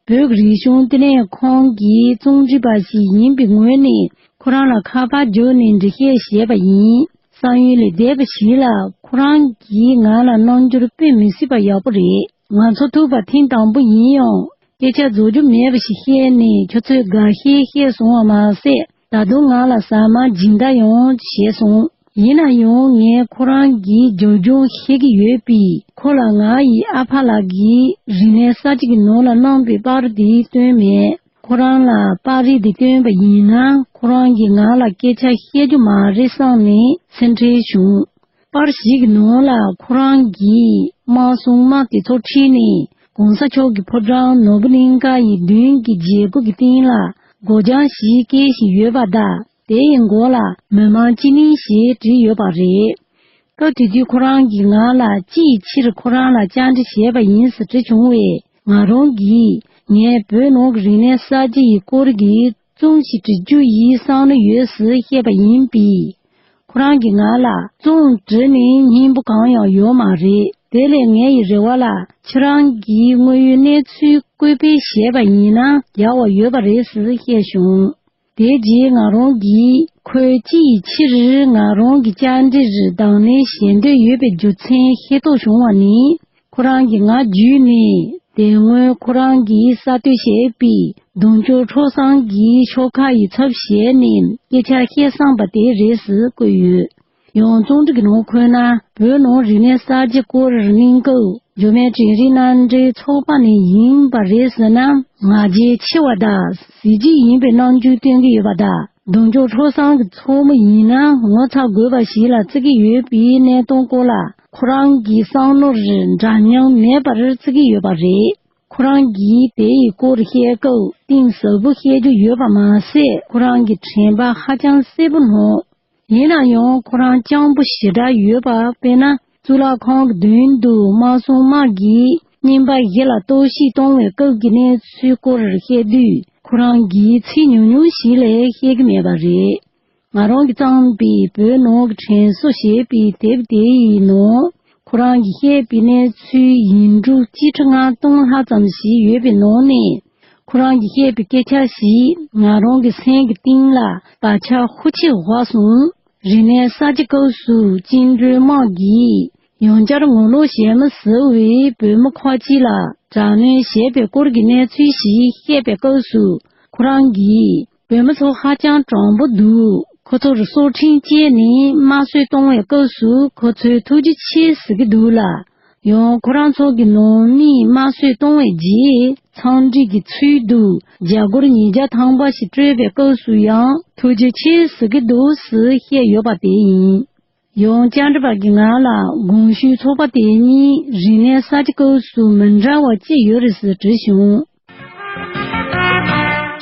བོད་ཀྱི་རིག་གཞུང་ལྟེ་གནས་ཁང་གི་རྩོམ་སྒྲིག་པ་ཞིག་ཡིན་པའི་ངོས་ནས། ཁོ་རང་ལ་ཁ་པར་བརྒྱུད་ནས་འདྲི་བཤད་བྱས་པ་ཡིན། བཏང་ཡུལ་ལས་འདས་པ་ཞིག་ལ་ཁོ་རང་གིས་ང་ལ་རྣམ་འགྱུར་དཔེ་མི་སྲིད་པ་ཡག་པོ་རེད། ང་ཚོ་ཐུག་པ་ཐེངས་དང་པོ་ཡིན་ཡང་སྐད་ཆ་རྫོགས་རྒྱུ་མེད་པ་ཞིག་བཤད་ནས་ཁྱོད་ཚོས་དགའ་ཤོས་བཤད་སོང་བ་མ་ཟད། ད་དུང་ང་ལ་ཟ་མ་སྦྱིན་བདག་ཡང་བྱས་སོང་། ཡིན་ན་ཡང་ངས་ཁོ་རང་གི་རྒྱབ་ལྗོངས་ཤེས་ཀྱི་ཡོད་པས། ཁོ་ལ་ང་ཡི་ཨ་ཕ་ལགས་ཀྱིས་རིག་གནས་གསར་བརྗེ་གི་ནང་ལ་གནང་པའི་པར་དེ་སྟོན་མེད། ཁོ་རང་ལ་པར་རིས་དེ་སྟོན་པ་ཡིན་ན་ཁོ་རང་གིས་ང་ལ་སྐད་ཆ་བཤད་རྒྱུ་མ་རེད་བསམ་ནས་སེམས་ཁྲལ་བྱུང་། པར་ཞིག་གི་ནང་ལ་ཁོ་རང་གིས་དམག་སྲུང་དམག་དེ་ཚོ་ཁྲིད་ནས་གོང་ས་མཆོག་གི་ཕོ་བྲང་ནོར་བུ་གླིང་ཁ་ཡི་མདུན་གྱི་མཛད་སྒོ་གི་སྟེང་ལ་སྒོ་བྱང་ཞིག་བཀལ་བཞིན་ཡོད་པ་དང་། དེ་ཡི་མགོ་ལ་མི་མང་སྤྱི་མིང་ཞེས་བྲིས་ཡོད་པ་རེད། སྐབས་དེ་དུས་ཁོ་རང་གིས་ང་ལ་ཅི་ཡི་ཕྱིར་ཁོ་རང་ལ་བཅར་འདྲི་བྱས་པ་ཡིན་ཟེར་དྲིས་བྱུང་བས། ང་རང་གིས་ངས་བོད་ནང་གི་རིག་གནས་གསར་བརྗེ་ཡི་སྐོར་གྱི་རྩོམ་ཞིག་འབྲི་རྒྱུ་ཡི་བསམ་བློ་ཡོད་ཟེར་བཤད་པ་ཡིན་པས། ཁོ་རང་གིས་ང་ལ་རྩོམ་བྲིས་ནས་སྙིང་པོ་གང་ཡང་ཡོད་མ་རེད། དེ་ལས་ངའི་རེ་བ་ལ་ཁྱེད་རང་གིས་དངོས་ཡོད་གནས་ཚུལ་བཀོད་སྤེལ་བྱས་པ་ཡིན་ན་ཡག་པ་ཡོད་པ་རེད་ཟེར་བཤད་བྱུང་། དེ་རྗེས་ང་རང་གིས་ཁོས་ཅི་ཡི་ཕྱིར་ང་རང་གི་བཅར་འདྲིར་དང་ལེན་བྱེད་འདོད་ཡོད་པའི་རྒྱུ་མཚན་ཤེས་རྟོགས་བྱུང་བ་ནི། ཁོ་རང་གིས་ང་བརྒྱུད་ནས་དེ་སྔོན་ཁོ་རང་གིས་གསར་གཏོད་བྱས་པའི་གདུང་ཅོག་ཁྲོ་ཚང་གི་ཤོག་ཁག་ཡི་ཚབ་བྱས་ནས་སྐད་ཆ་བཤད་བསམ་པ་དེ་རེད་ཟེར་བཀོད་ཡོད། ཡང་རྩོམ་སྒྲིག་གི་ནང་འཁོད་ན་བོད་ནང་རིག་གནས་གསར་བརྗེ་སྐོར་གླེང་སྐབས་འབྱོར་མེད་དྲན་རིག་མནའ་འབྲེལ་ཚོགས་པ་ནས་ཡིན་པ་རེད་ཟེར་ན་ང་རྒྱལ་ཆེ་བ་དང་གཟི་བརྗིད་ཡིན་པའི་རྣམ་འགྱུར་སྟོན་གྱི་ཡོད་པ་དང་། གདུང་ཅོག་ཁྲོ་ཚང་གི་ཚོགས་མི་ཡིན་ན་ངོ་ཚ་དགོས་པ་ཞིག་ལ་བརྩི་གི་ཡོད་པའི་གནས་སྟངས་སྐོར་ལ་ཁོ་རང་གི་བསམ་བློར་འདྲ་མཉམ་མེད་པར་བརྩི་གི་ཡོད་པ་རེད། ཁོ་རང་གིས་དེ་ཡི་སྐོར་བཤད་སྐབས་གཏིང་ཟབ་པོ་བཤད་རྒྱུ་ཡོད་པ་མ་ཟད་ཁོ་རང་གི་དྲན་པ་ཧ་ཅང་གསལ་པོ་སྣང་། ཡིན་ན་ཡང་ཁོ་རང་སྤྱང་པོ་ཞེ་དྲག་ཡོད་པ། དཔེར་ན་གཙུག་ལག་ཁང་གི་མདུན་དུ་དམག་སྲུང་དམག་གིས་རྔན་པ་བཞི་ལ་གཏོར་བཤིག་གཏོང་བའི་སྐབས་ཀྱི་གནས་ཚུལ་སྐོར་བཤད་དུས་ཁོ་རང་གིས་ཚིག་ཉུང་ཉུང་ཞིག་ལས་བཤད་ཀྱི་མེད་པ་རེད། ང་རང་གིས་བརྩམས་པའི་བོད་ནང་གི་དྲན་གསོ་ཞེས་པའི་དེབ་དེ་ཡི་ནང་ཁོ་རང་གིས་བཤད་པའི་གནས་ཚུལ་ཡིག་འབྲུ་གཅིག་ཁྲི་ལྔ་སྟོང་ལྷག་ཙམ་ཞིག་ཡོད་པའི་ནང་ནས། ཁོ་རང་གིས་བཤད་པའི་སྐད་ཆ་ཞིག་ང་རང་གི་སེམས་ཀྱི་གཏིང་ལ་བག་ཆགས་ཤུགས་ཆེ་བཞག་སོང་། རིག་གནས་གསར་བརྗེ་སྐབས་སུ་བཅིངས་འགྲོལ་དམག་གིས་ཡང་བསྐྱར་ངོ་ལོག་བྱས་མི་ཟེར་བའི་བོད་མི་ཁག་ཅིག་ལ་དྲག་གནོན་བྱས་པའི་སྐོར་གྱི་གནས་ཚུལ་ཞིག་བཤད་པའི་སྐབས་སུ་ཁོ་རང་གིས་བོད་མི་ཚོ་ཧ་ཅང་དྲང་པོ་འདུག་ཁོ་ཚོར་སྲོག་ཁྲིམས་བཅད་ནས་དམར་གསོད་གཏོང་བའི་སྐབས་སུ་ཁོ་ཚོས་ཐུགས་རྗེ་ཆེ་ཟེར་གྱི་འདུག་ལ། ཡང་ཁོ་རང་ཚོ་གི་ནང་མིས་དམར་གསོད་གཏོང་བའི་རྗེས་འཚམས་འདྲི་གི་ཚུལ་དུ་རྒྱ་སྒོར་ཉིས་བརྒྱ་ཐམ་པ་ཞིག་སྤྲོད་པའི་སྐབས་སུ་ཡང་ཐུགས་རྗེ་ཆེ་ཟེར་གྱི་འདུག་ཟེར་བཤད་ཡོད་པ་དེ་ཡིན། ཡང་བཅར་འདྲི་པ་གིས་ང་ལ་གོང་ཞུས་ཚོགས་པ་དེ་གཉིས་རིག་གནས་གསར་བརྗེ་སྐབས་སུ་མི་འདྲ་བ་ཅི་ཡོད་རེད་ཟེར་དྲིས་བྱུང་།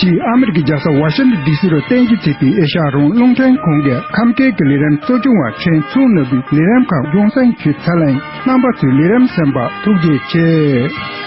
གཅིག་ཨ་མི་རི་ཀའི་རྒྱལ་ས་ཝ་ཤིང་ཏོན་ཌི་སི་རུ་རྟེན་གཞི་བྱས་པའི་ཨེ་ཤ་ཡ་རང་དབང་རླུང་འཕྲིན་ཁང་གི་ཁམས་སྐད་ཀྱི་ལས་རིམ་གཙོ་སྐྱོང་བ་ཁྲེན་མཚོ་ནོར་བུས་ལས་རིམ་ཁག་རྒྱང་སྲིང་ཞུས་ཚར་ལ། རྣམ་པ་ཚོས་ལས་རིམ་གསན་པར་ཐུགས་རྗེ་ཆེ།